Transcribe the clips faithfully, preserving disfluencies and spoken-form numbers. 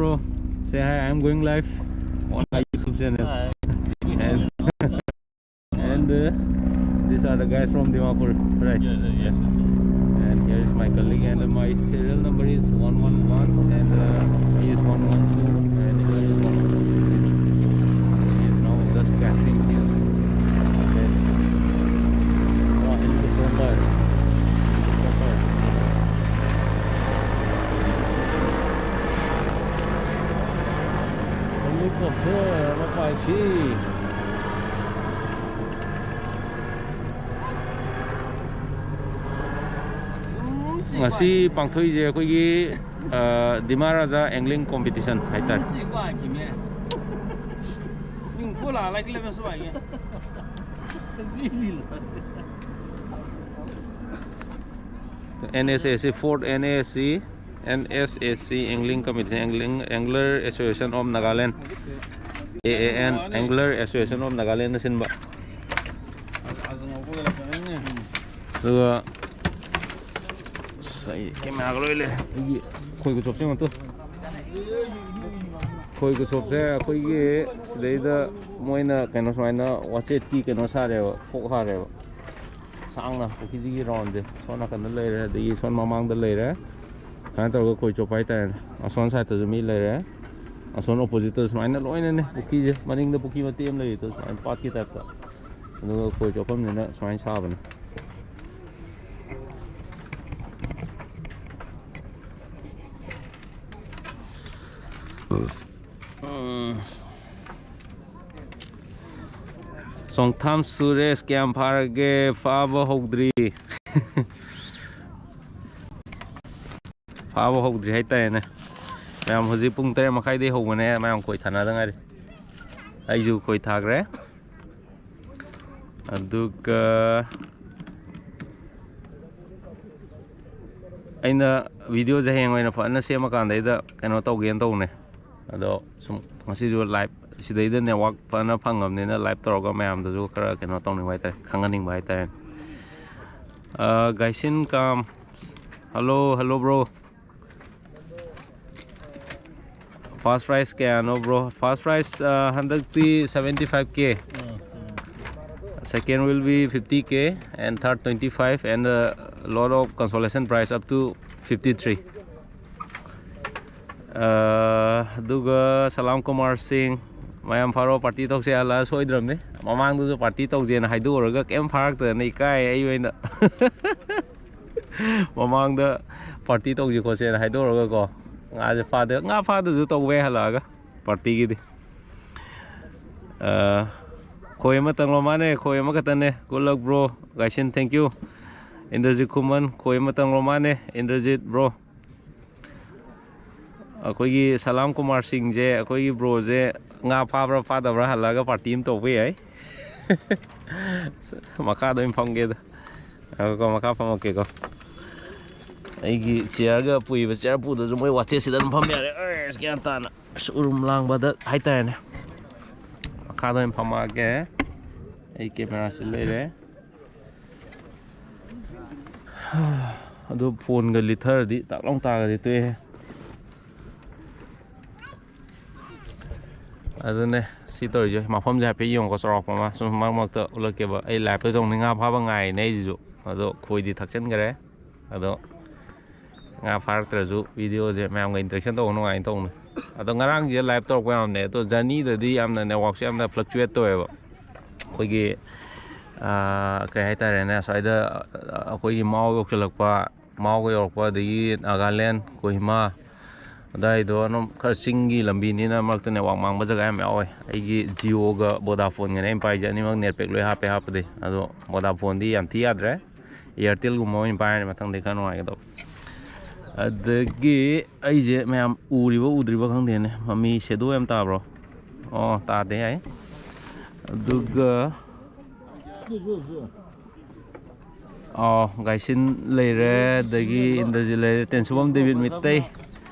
Bro, say hi. I'm going live on my YouTube channel. Hi. And and uh, these are the guys from Dimapur, right? Yes, yes, yes. And here is my colleague, and my serial number is one one one, and uh, he is one one two, and he is one one two. He is now just casting his, uh, in the front part. Only for the Rafashi. ꯉꯁꯤ ꯄꯥꯡꯊꯣꯛꯏꯁꯦ ꯑꯩꯈꯣꯏꯒꯤ, ꯑ, ꯗꯤꯃꯥ ꯔꯥꯖꯥ ꯑꯦꯡꯒ꯭ꯂꯤꯡ competition ꯍꯥꯏꯇꯥꯔꯦ꯫ And ꯑꯦꯁ ꯑꯦ ꯁꯤ, fourth N A S C, N S A C Angling Committee, Angling, Angler Association of Nagaland, A A N, Angler Association of Nagaland ꯅ ꯁꯤꯟꯕ꯫ ꯑꯗꯨꯒ ꯑꯁ, ꯑꯩ ꯀꯦꯃꯦꯔꯥꯒ ꯂꯣꯏ ꯂꯩ꯫ ꯑꯩꯒꯤ ꯈꯣꯏ ꯈꯨꯆꯣꯞꯁꯦ ꯌꯦꯡꯉꯣ ꯇꯨ꯫ ꯈꯣꯏ ꯈꯨꯆꯣꯞꯁꯦ ꯑꯩꯈꯣꯏꯒꯤ ꯁꯤꯗꯩꯗ ꯃꯣꯏꯅ ꯀꯩꯅꯣ ꯁꯨꯃꯥꯏꯅ ꯋꯥꯆꯦꯠꯀꯤ ꯀꯩꯅꯣ ꯁꯥꯔꯦꯕ, ꯐꯣꯛ ꯁꯥꯔꯦꯕ꯫ ꯁꯥꯡꯅ ꯄꯨꯈ꯭ꯔꯤꯁꯤꯒꯤ ꯔꯥꯎꯟꯁꯦ ꯁꯣꯝ ꯅꯥꯀꯟꯗ ꯂꯩꯔꯦ, ꯑꯗꯒꯤ ꯁꯣꯝ ꯃꯃꯥꯡꯗ ꯂꯩꯔꯦ꯫ ꯁꯨꯃꯥꯏꯅ ꯇꯧꯔꯒ ꯈꯣꯏ ꯆꯣꯞꯄ ꯍꯥꯏꯇꯥꯔꯦꯅꯦ꯫ ꯑꯁꯣꯝ ꯁꯥꯏꯠꯇꯁꯨ ꯃꯤ ꯂꯩꯔꯦ꯫ ꯑꯁꯣꯝ ꯑꯣꯄꯣꯖꯤꯠꯇ ꯁꯨꯃꯥꯏꯅ ꯂꯣꯏꯅꯅꯦ ꯄꯨꯈ꯭ꯔꯤꯁꯦ, ꯃꯅꯤꯡꯗ ꯄꯨꯈ꯭ꯔꯤ ꯃꯇꯦꯛ ꯑꯃ ꯂꯩꯔꯤꯗꯣ, ꯁꯨꯃꯥꯏꯅ ꯄꯥꯠꯀꯤ ꯇꯥꯏꯞꯇ꯫ ꯑꯗꯨꯒ ꯈꯣꯏ ꯆꯣꯞꯐꯝꯁꯤꯅ ꯁꯨꯃꯥꯏꯅ ꯁꯥꯕꯅꯦ꯫ ꯎꯝ꯫ ꯆꯣꯡꯊꯥꯝ ꯁꯨꯔꯦꯁ, ꯀꯌꯥꯝ ꯐꯥꯔꯒꯦ? ꯐꯥꯕ ꯍꯧꯗ꯭ꯔꯤ꯫ ꯐꯥꯕ ꯍꯧꯗ꯭ꯔꯤ ꯍꯥꯏꯇꯥꯔꯦꯅꯦ꯫ ꯃꯌꯥꯝ, ꯍꯧꯖꯤꯛ ꯄꯨꯡ ꯇꯔꯦꯠ ꯃꯈꯥꯏꯗꯩ ꯍꯧꯕꯅꯦ, ꯃꯌꯥꯝ ꯈꯣꯏ ꯊꯥꯅꯗ ꯉꯥꯏꯔꯤ꯫ ꯑꯩꯁꯨ ꯈꯣꯏ ꯊꯥꯈ꯭ꯔꯦ꯫ ꯑꯗꯨꯒ ꯑꯩꯅ ꯚꯤꯗꯤꯑꯣꯁꯦ ꯍꯌꯦꯡ ꯑꯣꯏꯅ ꯐꯖꯅ ꯁꯦꯝꯃꯀꯥꯟꯗꯩꯗ ꯀꯩꯅꯣ ꯇꯧꯒꯦꯅ ꯇꯧꯕꯅꯦ꯫ ꯑꯗꯣ ꯁꯨꯝ ꯉꯁꯤꯁꯨ ꯂꯥꯏꯞ ꯁꯤꯗꯩꯗ ꯅꯦꯠꯋꯥꯛ ꯐꯖꯅ ꯐꯪꯉꯕꯅꯤꯅ ꯂꯥꯏꯞ ꯇꯧꯔꯒ ꯃꯌꯥꯝꯗꯁꯨ ꯈꯔ ꯀꯩꯅꯣ ꯇꯧꯅꯤꯡꯕ ꯍꯥꯏꯇꯥꯔꯦ, ꯈꯪꯍꯟꯅꯤꯡꯕ ꯍꯥꯏꯇꯥꯔꯦ꯫ ꯑ, ꯒꯥꯏꯁꯤꯟ ꯀꯥꯝ, hello, hello bro. First prize ꯀꯌꯥꯅꯣ, bro? First prize, uh, ꯍꯟꯗꯛꯇꯤ seventy five K. Second will be fifty K and third twenty five and a lot of consolation prize up to fifty three. Uh, ꯑꯗꯨꯒ ꯁꯂꯥꯝ ꯀꯨꯃꯥꯔ ꯁꯤꯡ, ꯃꯌꯥꯝ ꯐꯥꯔꯣ, party ꯇꯧꯁꯦ ꯍꯜꯂꯛꯑ ꯁꯣꯏꯗ꯭ꯔꯕꯅꯤ꯫ ꯃꯃꯥꯡꯗꯁꯨ party ꯇꯧꯁꯦꯅ ꯍꯥꯏꯗꯣꯛꯎꯔꯒ ꯀꯩꯝ ꯐꯥꯔꯛꯇꯗꯅ ꯏꯀꯥꯏ ꯑꯩ ꯑꯣꯏꯅ꯫ ꯃꯃꯥꯡꯗ party ꯇꯧꯁꯤ ꯈꯣꯠꯁꯦꯅ ꯍꯥꯏꯗꯣꯛꯎꯔꯒꯀꯣ, ꯉꯥꯁꯦ ꯐꯥꯗꯦ꯫ ꯉꯥ ꯐꯥꯗꯁꯨ ꯇꯧꯕ ꯌꯥꯏ ꯍꯜꯂꯛꯑꯒ partyꯒꯤꯗꯤ꯫ ꯑ, ꯈꯣꯏ ꯑꯃꯇꯪꯂꯣ? ꯃꯥꯅꯦ, ꯈꯣꯏ ꯑꯃꯈꯛꯇꯅꯦ꯫ Good luck, bro. ꯒꯥꯏꯁꯤꯟ, thank you. Indrajit ꯈꯨꯃꯟ, ꯈꯣꯏ ꯑꯃꯇꯪꯂꯣ? ꯃꯥꯅꯦ, ꯏꯟꯗ꯭ꯔꯖꯤꯠ, bro꯫ ꯑꯩꯈꯣꯏꯒꯤ ꯁꯂꯥꯝ ꯀꯨꯃꯥꯔ ꯁꯤꯡꯁꯦ, ꯑꯩꯈꯣꯏꯒꯤ broꯁꯦ ꯉꯥ ꯐꯥꯕ꯭ꯔꯥ ꯐꯥꯗꯕ꯭ꯔꯥ ꯍꯜꯂꯛꯑꯒ party ꯑꯃ ꯇꯧꯕ ꯌꯥꯏ꯫ ꯃꯈꯥꯗ ꯑꯣꯏꯅ ꯐꯝꯒꯦꯗ꯫ ꯉꯥꯏꯈꯣꯀꯣ, ꯃꯈꯥ ꯐꯝꯃꯛꯀꯦꯀꯣ꯫ ꯑꯩꯒꯤ chairꯒ ꯄꯨꯏꯕ, chair ꯄꯨꯗꯁꯨ ꯃꯣꯏ ꯋꯥꯆꯦꯠꯁꯤꯗ ꯑꯗꯨꯝ ꯐꯝ ꯌꯥꯔꯦ꯫ ꯑꯁ, ꯒ꯭ꯌꯥꯟ ꯇꯥꯅ꯫ ꯑꯁ, ꯎꯔꯨꯝ ꯂꯥꯡꯕꯗ ꯍꯥꯏꯇꯥꯔꯦꯅꯦ꯫ ꯃꯈꯥꯗ ꯑꯣꯏꯅ ꯐꯝꯃꯛꯑꯒꯦ꯫ ꯑꯩ cameraꯁꯤ ꯂꯩꯔꯦ꯫ ꯑꯗꯨ phoneꯒ ꯂꯤꯠꯊꯔꯗꯤ ꯇꯥꯛ ꯂꯥꯎ ꯇꯥꯔꯒꯗꯤ ꯇꯣꯛꯑꯦ꯫ ꯑꯗꯨꯅꯦ ꯁꯤ ꯇꯧꯔꯤꯁꯦ꯫ ꯃꯐꯝꯁꯦ ꯍꯥꯏꯐꯦꯠ ꯌꯦꯡꯉꯨꯀꯣ, ꯆꯥꯎꯔꯥꯛꯄ ꯑꯃ꯫ ꯁꯨꯝ ꯃꯔꯛ ꯃꯔꯛꯇ ꯎꯠꯂꯛꯀꯦꯕ꯫ ꯑꯩ liveꯇ ꯇꯧꯅꯤ, ꯉꯥ ꯐꯥꯕ ꯉꯥꯏꯔꯤꯅꯦ ꯑꯩꯁꯤꯁꯨ꯫ ꯑꯗꯣ ꯈꯣꯏꯗꯤ ꯊꯛꯆꯟꯈ꯭ꯔꯦ꯫ ꯑꯗꯣ ꯉꯥ ꯐꯥꯔꯛꯇ꯭ꯔꯁꯨ videoꯁꯦ ꯃꯌꯥꯝꯒ interaction ꯇꯧꯕ ꯅꯨꯡꯉꯥꯏꯅ ꯇꯧꯕꯅꯦ꯫ ꯑꯗꯣ ꯉꯔꯥꯡꯁꯦ live ꯇꯧꯔꯛꯄ ꯌꯥꯝꯕꯅꯦ, ꯑꯗꯣ journeyꯗꯗꯤ ꯌꯥꯝꯅ networkꯁꯦ ꯌꯥꯝꯅ fluctuate ꯇꯧꯋꯦꯕ꯫ ꯑꯩꯈꯣꯏꯒꯤ, ꯑꯥ, ꯀꯩ ꯍꯥꯏꯇꯥꯔꯦꯅꯦ, ꯑꯁ꯭ꯋꯥꯏꯗ ꯑꯩꯈꯣꯏꯒꯤ ꯃꯥꯎ ꯌꯧꯁꯤꯜꯂꯛꯄ, ꯃꯥꯎꯒ ꯌꯧꯔꯛꯄ, ꯑꯗꯒꯤ ꯅꯥꯒꯥꯂꯦꯟ, ꯀꯣꯍꯤꯃꯥ ꯑꯗꯥꯏꯗꯣ ꯑꯗꯨꯝ ꯈꯔ ꯆꯤꯡꯒꯤ ꯂꯝꯕꯤꯅꯤꯅ ꯃꯔꯛꯇ network ꯃꯥꯡꯕ ꯖꯒꯥ ꯌꯥꯝ ꯌꯥꯎꯋꯦ꯫ ꯑꯩꯒꯤ Jioꯒ Vodafoneꯒꯅꯦ ꯑꯩꯅ ꯄꯥꯏꯁꯦ, ꯑꯅꯤꯃꯛ net pack ꯂꯣꯏ ꯍꯥꯞꯄꯦ ꯍꯥꯞꯄꯗꯤ꯫ ꯑꯗꯣ Vodafoneꯗꯤ ꯌꯥꯝ ꯊꯤ ꯌꯥꯗ꯭ꯔꯦ꯫ Airtelꯒꯨꯝꯕ ꯑꯣꯏꯅ ꯄꯥꯏꯔꯅꯤ ꯃꯊꯪꯗꯤ ꯈꯔ ꯅꯨꯡꯉꯥꯏꯒꯗꯧꯕ꯫ ꯑꯗꯒꯤ ꯑꯩꯁꯦ ꯃꯌꯥꯝ ꯎꯔꯤꯕ ꯎꯗ꯭ꯔꯤꯕ ꯈꯪꯗꯦꯅꯦ, ꯃꯃꯤ shadow ꯌꯥꯝ ꯇꯥꯕ꯭ꯔꯣ? ꯑꯣ, ꯇꯥꯗꯦ, ꯌꯥꯏ꯫ ꯑꯗꯨꯒ ꯑꯣ, ꯒꯥꯏꯁꯤꯟ ꯂꯩꯔꯦ, ꯑꯗꯒꯤ ꯏꯟꯗ꯭ꯔꯖꯤꯠ ꯂꯩꯔꯦ, ꯇꯦꯟꯁꯨꯕꯝ ꯗꯦꯕꯤꯠ ꯃꯤꯇꯩ꯫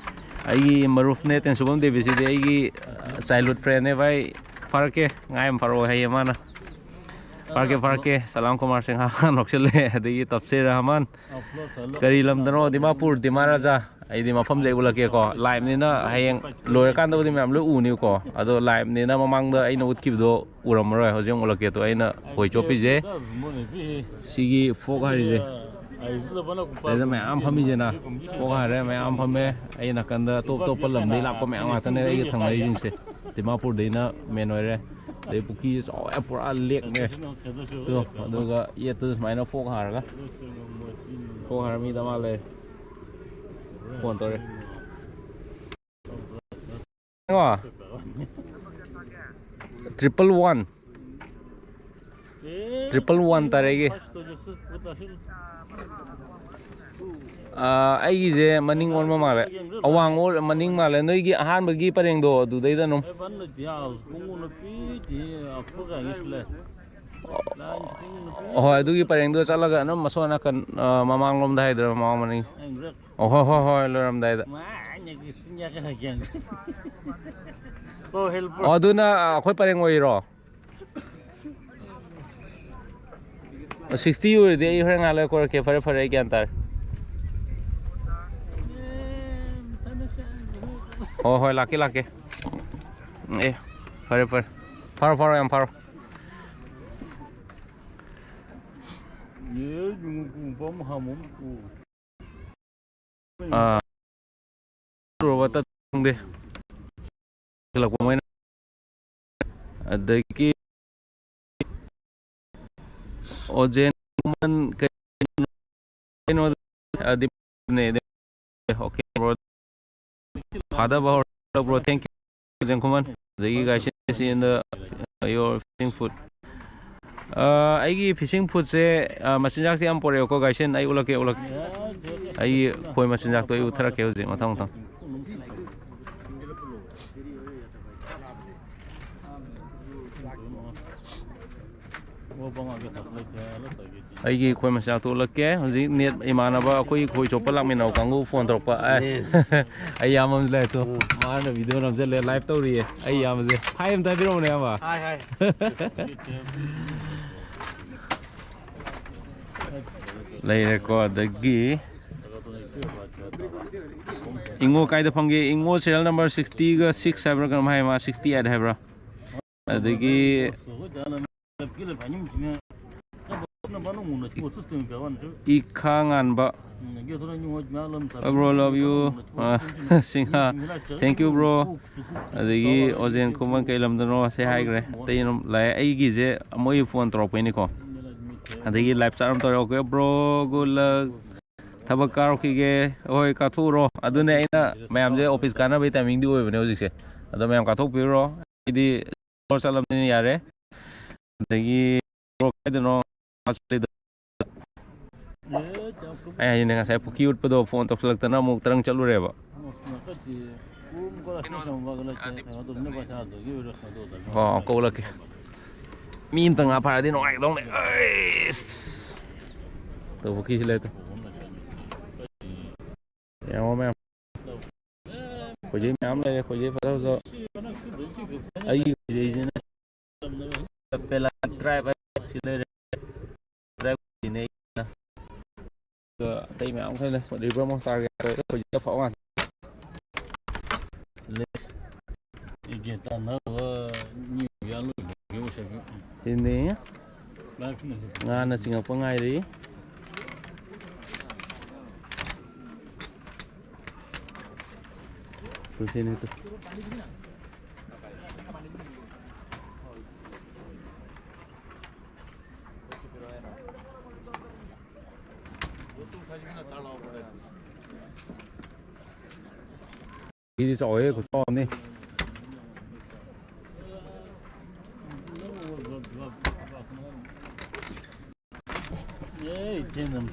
ꯑꯩꯒꯤ ꯃꯔꯨꯞꯅꯦ ꯇꯦꯟꯁꯨꯕꯝ ꯗꯦꯕꯤꯠꯁꯤꯗꯤ, ꯑꯩꯒꯤ childhood friendꯅꯦ ꯚꯥꯏ꯫ ꯐꯥꯔꯛꯀꯦ, ꯉꯥ ꯌꯥꯝ ꯐꯥꯔꯛꯑꯣ ꯍꯥꯏꯌꯦ ꯃꯥꯅ꯫ ꯐꯥꯔꯛꯀꯦ, ꯐꯥꯔꯛꯀꯦ꯫ ꯁꯂꯥꯝ ꯀꯨꯃꯥꯔ ꯁꯤꯡꯍ ꯅꯣꯛꯁꯤꯜꯂꯦ, ꯑꯗꯒꯤ ꯇꯞꯁꯦ ꯔꯍꯃꯟ꯫ ꯀꯔꯤ ꯂꯝꯗꯅꯣ? ꯗꯤꯃꯥꯄꯨꯔ, ꯗꯤꯃꯥ ꯔꯥꯖꯥ꯫ ꯑꯩꯗꯤ ꯃꯐꯝꯁꯦ ꯑꯩ ꯎꯠꯂꯛꯀꯦꯀꯣ꯫ ꯂꯥꯏꯚꯅꯤꯅ ꯍꯌꯦꯡ ꯂꯣꯏꯔꯀꯥꯟꯗꯕꯨꯗꯤ ꯃꯌꯥꯝ ꯂꯣꯏ ꯎꯅꯤꯀꯣ꯫ ꯑꯗꯣ ꯂꯥꯏꯚꯅꯤꯅ ꯃꯃꯥꯡꯗ ꯑꯩꯅ ꯎꯠꯈꯤꯕꯗꯣ ꯎꯔꯝꯃꯔꯣꯏ꯫ ꯍꯧꯖꯤꯛ ꯑꯃꯨꯛ ꯎꯠꯂꯛꯀꯦ꯫ ꯑꯗꯣ ꯑꯩꯅ ꯈꯣꯏ ꯆꯣꯞꯄꯤꯁꯦ ꯁꯤꯒꯤ ꯐꯣꯛ ꯍꯥꯏꯔꯤꯁꯦ꯫ ꯑꯗꯨꯗ ꯃꯌꯥꯝ ꯐꯝꯃꯤꯁꯦꯅ ꯐꯣꯛ ꯍꯥꯏꯔꯦ, ꯃꯌꯥꯝ ꯐꯝꯃꯦ꯫ ꯑꯩ ꯅꯥꯀꯟꯗ ꯑꯇꯣꯞ ꯑꯇꯣꯞꯄ ꯂꯝꯗꯒꯤ ꯂꯥꯛꯄ ꯃꯌꯥꯝ ꯉꯥꯛꯇꯅꯦ ꯑꯩꯒ ꯊꯪꯅꯔꯤꯁꯤꯡꯁꯦ꯫ ꯗꯤꯃꯥꯄꯨꯔꯗꯩꯅ ꯃꯦꯟ ꯑꯣꯏꯔꯦ꯫ ꯑꯗꯩ ꯄꯨꯈ꯭ꯔꯤꯁꯦ ꯆꯥꯎꯋꯦ, ꯄꯨꯔꯥ ꯂꯦꯛꯅꯦ꯫ ꯇꯣ, ꯑꯗꯨꯒ ꯌꯦꯠꯇꯨꯗ ꯁꯨꯃꯥꯏꯅ ꯐꯣꯛ ꯍꯥꯏꯔꯒ, ꯐꯣꯛ ꯍꯥꯏꯔ ꯃꯤꯗ ꯃꯥ ꯂꯩꯔꯦ꯫ ꯐꯣꯟ ꯇꯧꯔꯦ꯫ ꯀꯣ, ꯇ꯭ꯔꯤꯄꯜ ꯋꯥꯟ꯫ ꯇ꯭ꯔꯤꯄꯜ ꯋꯥꯟ ꯇꯥꯔꯦ ꯑꯩꯒꯤ꯫ ꯑꯥ, ꯑꯩꯒꯤꯁꯦ ꯃꯅꯤꯡ ꯑꯣꯟꯕ ꯃꯥꯜꯂꯦ꯫ ꯑꯋꯥꯡ ꯑꯣꯜ-, ꯃꯅꯤꯡ ꯃꯥꯜꯂꯦ꯫ ꯅꯣꯏꯒꯤ ꯑꯍꯥꯟꯕꯒꯤ ꯄꯔꯦꯡꯗꯣ ꯑꯗꯨꯗꯩꯗ ꯑꯗꯨꯝ꯫ ꯑꯍꯣꯏ, ꯑꯗꯨꯒꯤ ꯄꯔꯦꯡꯗꯨꯗ ꯆꯠꯂꯒ ꯑꯗꯨꯝ ꯑꯁꯣꯝ ꯅꯥꯀꯟ, ꯑ, ꯃꯃꯥꯡꯂꯣꯝꯗ ꯍꯥꯏꯗ꯭ꯔꯥ, ꯃꯃꯥꯡ ꯃꯅꯤꯡ? ꯑꯣ, ꯍꯣꯏ, ꯍꯣꯏ, ꯍꯣꯏ, ꯂꯣꯏꯔꯝꯗꯥꯏꯗ꯫ ꯑꯣ, ꯑꯗꯨꯅ, ꯑ, ꯑꯩꯈꯣꯏ ꯄꯔꯦꯡ ꯑꯣꯏꯔꯤꯔꯣ? ꯁꯤꯛꯁꯇꯤ ꯑꯣꯏꯔꯗꯤ ꯑꯩ ꯍꯣꯔꯦꯟ ꯉꯥꯏꯍꯥꯛ ꯂꯩꯔ ꯀꯣꯏꯔꯛꯀꯦ꯫ ꯐꯔꯦ, ꯐꯔꯦ, ꯑꯩ ꯒ꯭ꯌꯥꯟ ꯇꯥꯔꯦ꯫ ꯍꯣꯏ, ꯍꯣꯏ, ꯂꯥꯛꯀꯦ, ꯂꯥꯛꯀꯦ꯫ ꯑꯦ, ꯐꯔꯦ, ꯐꯔꯦ꯫ ꯐꯥꯔꯣ, ꯐꯥꯔꯣ, ꯌꯥꯝ ꯐꯥꯔꯣ꯫ ꯑꯥ, ꯔꯣꯕꯣꯠꯇ ꯈꯪꯗꯦ꯫ ꯂꯥꯛꯄ ꯃꯣꯏꯅ꯫ ꯑꯗꯒꯤ ꯑꯣꯖꯦꯟ ꯈꯨꯃꯟ ꯀꯩꯅꯣ, ꯀꯩꯅꯣ, ꯑꯗꯤ-, ꯅꯦ, ꯑꯗꯤ-, okay, bro꯫ ꯐꯥꯗꯕ ꯍꯧꯔꯛꯂꯕ꯭ꯔꯣ? Thank you, ꯑꯣꯖꯦꯟ ꯈꯨꯃꯟ꯫ ꯑꯗꯒꯤ guys, see in the, your fishing food꯫ ꯑ, ꯑꯩꯒꯤ fishing foodꯁꯦ, ꯑ, ꯃꯆꯤꯟꯖꯥꯛꯁꯦ ꯌꯥꯝ ꯄꯣꯔꯛꯑꯦꯀꯣ, guys, ꯑꯩ ꯎꯠꯂꯛꯀꯦ, ꯎꯠꯂꯛꯀꯦ꯫ ꯑꯩꯒꯤ ꯈꯣꯏ ꯃꯆꯤꯟꯖꯥꯛꯇꯣ ꯑꯩ ꯎꯠꯊꯔꯛꯀꯦ ꯍꯧꯖꯤꯛ, ꯃꯊꯪ ꯃꯊꯪ꯫ ꯑꯩꯒꯤ ꯈꯣꯏ ꯃꯆꯥ ꯇꯣꯛꯂꯛꯀꯦ꯫ ꯍꯧꯖꯤꯛ net ꯏꯃꯥꯟꯅꯕ ꯑꯩꯈꯣꯏꯒꯤ ꯈꯣꯏ ꯆꯣꯞꯄ ꯂꯥꯛꯃꯤꯟꯅꯕ ꯀꯥꯡꯕꯨ phone ꯇꯧꯔꯛꯄ꯫ ꯑꯁ, ꯑꯩ ꯏꯌꯥꯝꯕ ꯑꯃꯁꯨ ꯂꯩꯔꯦ ꯇꯨ꯫ ꯎꯝ꯫ ꯃꯥꯅ video ꯅꯝꯁꯤꯜꯂꯦ, live ꯇꯧꯔꯤꯌꯦ꯫ ꯑꯩ ꯏꯌꯥꯝꯕꯁꯦ꯫ Hi ꯑꯝꯇ ꯍꯥꯏꯕꯤꯔꯛꯎꯅꯦ, ꯏꯌꯥꯝꯕ꯫ Hi, hi꯫ ꯂꯩꯔꯦꯀꯣ, ꯑꯗꯒꯤ ꯏꯉꯣ ꯀꯥꯏꯗ ꯐꯪꯒꯦ? ꯏꯉꯣ serial number sixty-ꯒ six ꯍꯥꯏꯕ꯭ꯔꯥ ꯀꯩꯅꯣꯝ ꯍꯥꯏ, ꯃꯥ sixty-eight ꯍꯥꯏꯕ꯭ꯔꯥ? ꯑꯗꯒꯤ ꯏꯈꯥ ꯉꯥꯟꯕ, bro, love you. ꯑ, ꯁꯤꯡꯍꯥ, thank you, bro. ꯑꯗꯒꯤ ꯑꯣꯖꯦꯟ ꯈꯨꯃꯟ, ꯀꯩ ꯂꯝꯗꯅꯣ ꯁꯦ ꯍꯥꯏꯈ꯭ꯔꯦ, ꯑꯇꯩ ꯑꯗꯨꯝ ꯂꯥꯛꯑꯦ꯫ ꯑꯩꯒꯤꯁꯦ ꯃꯣꯏ ꯐꯣꯟ ꯇꯧꯔꯛꯄꯩꯅꯤꯀꯣ꯫ ꯑꯗꯒꯤ live chat ꯑꯃ ꯇꯧꯔꯦ꯫ Okay, bro, good luck. ꯊꯕꯛ ꯀꯥꯔꯛꯈꯤꯒꯦ꯫ ꯍꯣꯏ, ꯀꯥꯊꯣꯛꯎꯔꯣ꯫ ꯑꯗꯨꯅꯦ ꯑꯩꯅ ꯃꯌꯥꯝꯁꯦ office ꯀꯥꯟꯅꯕꯩ timingꯗꯤ ꯑꯣꯏꯕꯅꯦ ꯍꯧꯖꯤꯛꯁꯦ꯫ ꯑꯗꯣ ꯃꯌꯥꯝ ꯀꯥꯊꯣꯛꯄꯤꯔꯨꯔꯣ꯫ ꯑꯩꯗꯤ ꯆꯠꯂꯕꯅꯤꯅ ꯌꯥꯔꯦ꯫ ꯑꯗꯒꯤ bro ꯀꯥꯏꯗꯅꯣ? ꯑꯩ ꯍꯥꯏꯁꯤꯅꯦ, ꯉꯁꯥꯏ ꯄꯨꯈ꯭ꯔꯤ ꯎꯠꯄꯗꯣ ꯐꯣꯟ ꯇꯧꯁꯤꯜꯂꯛꯇꯅ ꯑꯃꯨꯛ ꯇꯔꯪ ꯆꯠꯂꯨꯔꯦꯕ꯫ ꯑꯣ, ꯀꯧꯂꯛꯀꯦ꯫ ꯃꯤ ꯑꯝꯇ ꯉꯥ ꯐꯥꯔꯗꯤ ꯅꯨꯡꯉꯥꯏꯒꯗꯧꯅꯦ꯫ ꯑꯩꯁ! ꯇꯧꯕ ꯀꯤꯁꯤ ꯂꯩꯇꯦ꯫ ꯌꯦꯡꯉꯣ ꯃꯌꯥꯝ꯫ ꯈꯣꯏꯖꯩ ꯃꯌꯥꯝ ꯂꯩꯔꯦ꯫ ꯈꯣꯏꯖꯩ ꯐꯖ ꯐꯖꯕ꯫ ꯑꯩꯒꯤ ꯈꯣꯏꯖꯩꯁꯤꯅ ꯄꯦꯂꯥ ꯇ꯭ꯔꯥꯏꯕ ꯍꯥꯏꯕꯁꯤ ꯂꯩꯔꯦ꯫ ꯇ꯭ꯔꯥꯏꯕ ꯈꯣꯏꯖꯩꯅꯦ ꯑꯩꯅ꯫ ꯑꯗꯨꯒ ꯑꯇꯩ ꯃꯌꯥꯝ ꯈꯔ ꯂꯩ꯫ ꯔꯤꯚꯔ ꯃꯣꯟꯁꯇꯥꯔꯒ ꯇꯧꯔꯒ ꯈꯣꯏꯖꯩ ꯑꯐꯕ ꯉꯥꯛꯇ꯫ ꯁꯤꯅꯤ꯫ ꯉꯥꯅ ꯆꯤꯡꯉꯛꯄ ꯉꯥꯏꯔꯤ꯫ ꯇꯨ ꯁꯤꯅꯤ ꯇꯨ꯫ ꯁꯤꯗꯤ ꯆꯥꯎꯋꯦ, ꯈꯨꯆꯥꯎ ꯑꯃꯅꯤ꯫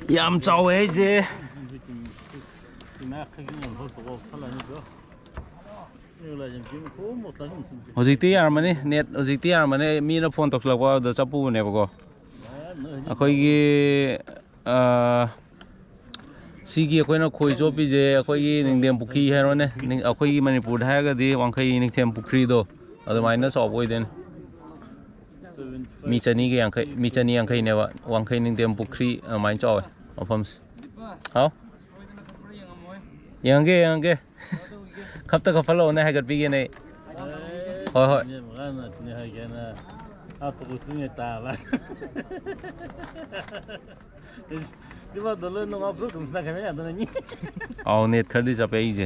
ꯌꯥꯝ ꯆꯥꯎꯋꯦ ꯍꯥꯏꯁꯦ꯫ ꯍꯧꯖꯤꯛꯇꯤ ꯌꯥꯔꯝꯃꯅꯤ, net ꯍꯧꯖꯤꯛꯇꯤ ꯌꯥꯔꯝꯃꯅꯤ꯫ ꯑꯩ ꯃꯤꯅ ꯐꯣꯟ ꯇꯧꯁꯤꯜꯂꯛꯄ ꯑꯗꯨꯗ ꯆꯠꯄꯨꯕꯅꯦꯕꯀꯣ꯫ ꯑꯩꯈꯣꯏꯒꯤ, ꯑ, ꯁꯤꯒꯤ ꯑꯩꯈꯣꯏꯅ ꯈꯣꯏ ꯆꯣꯞꯄꯤꯁꯦ ꯑꯩꯈꯣꯏꯒꯤ ꯅꯤꯡꯊꯦꯝ ꯄꯨꯈ꯭ꯔꯤ ꯍꯥꯏꯔꯣꯅꯦ, ꯅꯤꯡ-, ꯑꯩꯈꯣꯏꯒꯤ ꯃꯅꯤꯄꯨꯔꯗ ꯍꯥꯏꯔꯒꯗꯤ ꯋꯥꯡꯈꯩ ꯅꯤꯡꯊꯦꯝ ꯄꯨꯈ꯭ꯔꯤꯗꯣ ꯑꯗꯨꯃꯥꯏꯅ ꯆꯥꯎꯕ ꯑꯣꯏꯗꯣꯏꯅꯦ꯫ ꯃꯤ ꯆꯅꯤꯒ ꯌꯥꯡꯈꯩ, ꯃꯤ ꯆꯅꯤ ꯌꯥꯡꯈꯩꯅꯦꯕ ꯋꯥꯡꯈꯩ ꯅꯤꯡꯊꯦꯝ ꯄꯨꯈ꯭ꯔꯤ ꯑꯗꯨꯃꯥꯏꯅ ꯆꯥꯎꯋꯦ ꯃꯐꯝꯁꯦ꯫ ꯍꯥꯎ? ꯌꯦꯡꯉꯒꯦ, ꯌꯦꯡꯉꯒꯦ꯫ ꯈꯞꯇ ꯈꯞꯐꯠꯂꯛꯑꯣꯅꯦ, ꯍꯥꯏꯒꯠꯄꯤꯒꯦꯅꯦ ꯑꯩ꯫ ꯍꯣꯏ, ꯍꯣꯏ꯫ ꯏꯅꯦ ꯃꯉꯥꯅ ꯅꯦ ꯍꯥꯏꯒꯦꯅ꯫ ꯑꯥ, ꯇꯣꯛꯂꯛꯇ꯭ꯔꯤꯉꯩ ꯇꯥꯕ꯫ ꯏꯁ, ꯏꯕꯥꯗꯣ ꯂꯣꯏ ꯅꯣꯡꯉꯥ ꯐꯨꯔꯨꯞ ꯑꯗꯨꯝ ꯁꯤꯟꯅꯈ꯭ꯔꯦ, ꯌꯥꯗꯅ ꯃꯤ꯫ ꯑꯥꯎ, ꯅꯦꯠ ꯈꯔꯗꯤ ꯆꯞꯄꯦ ꯑꯩꯁꯦ꯫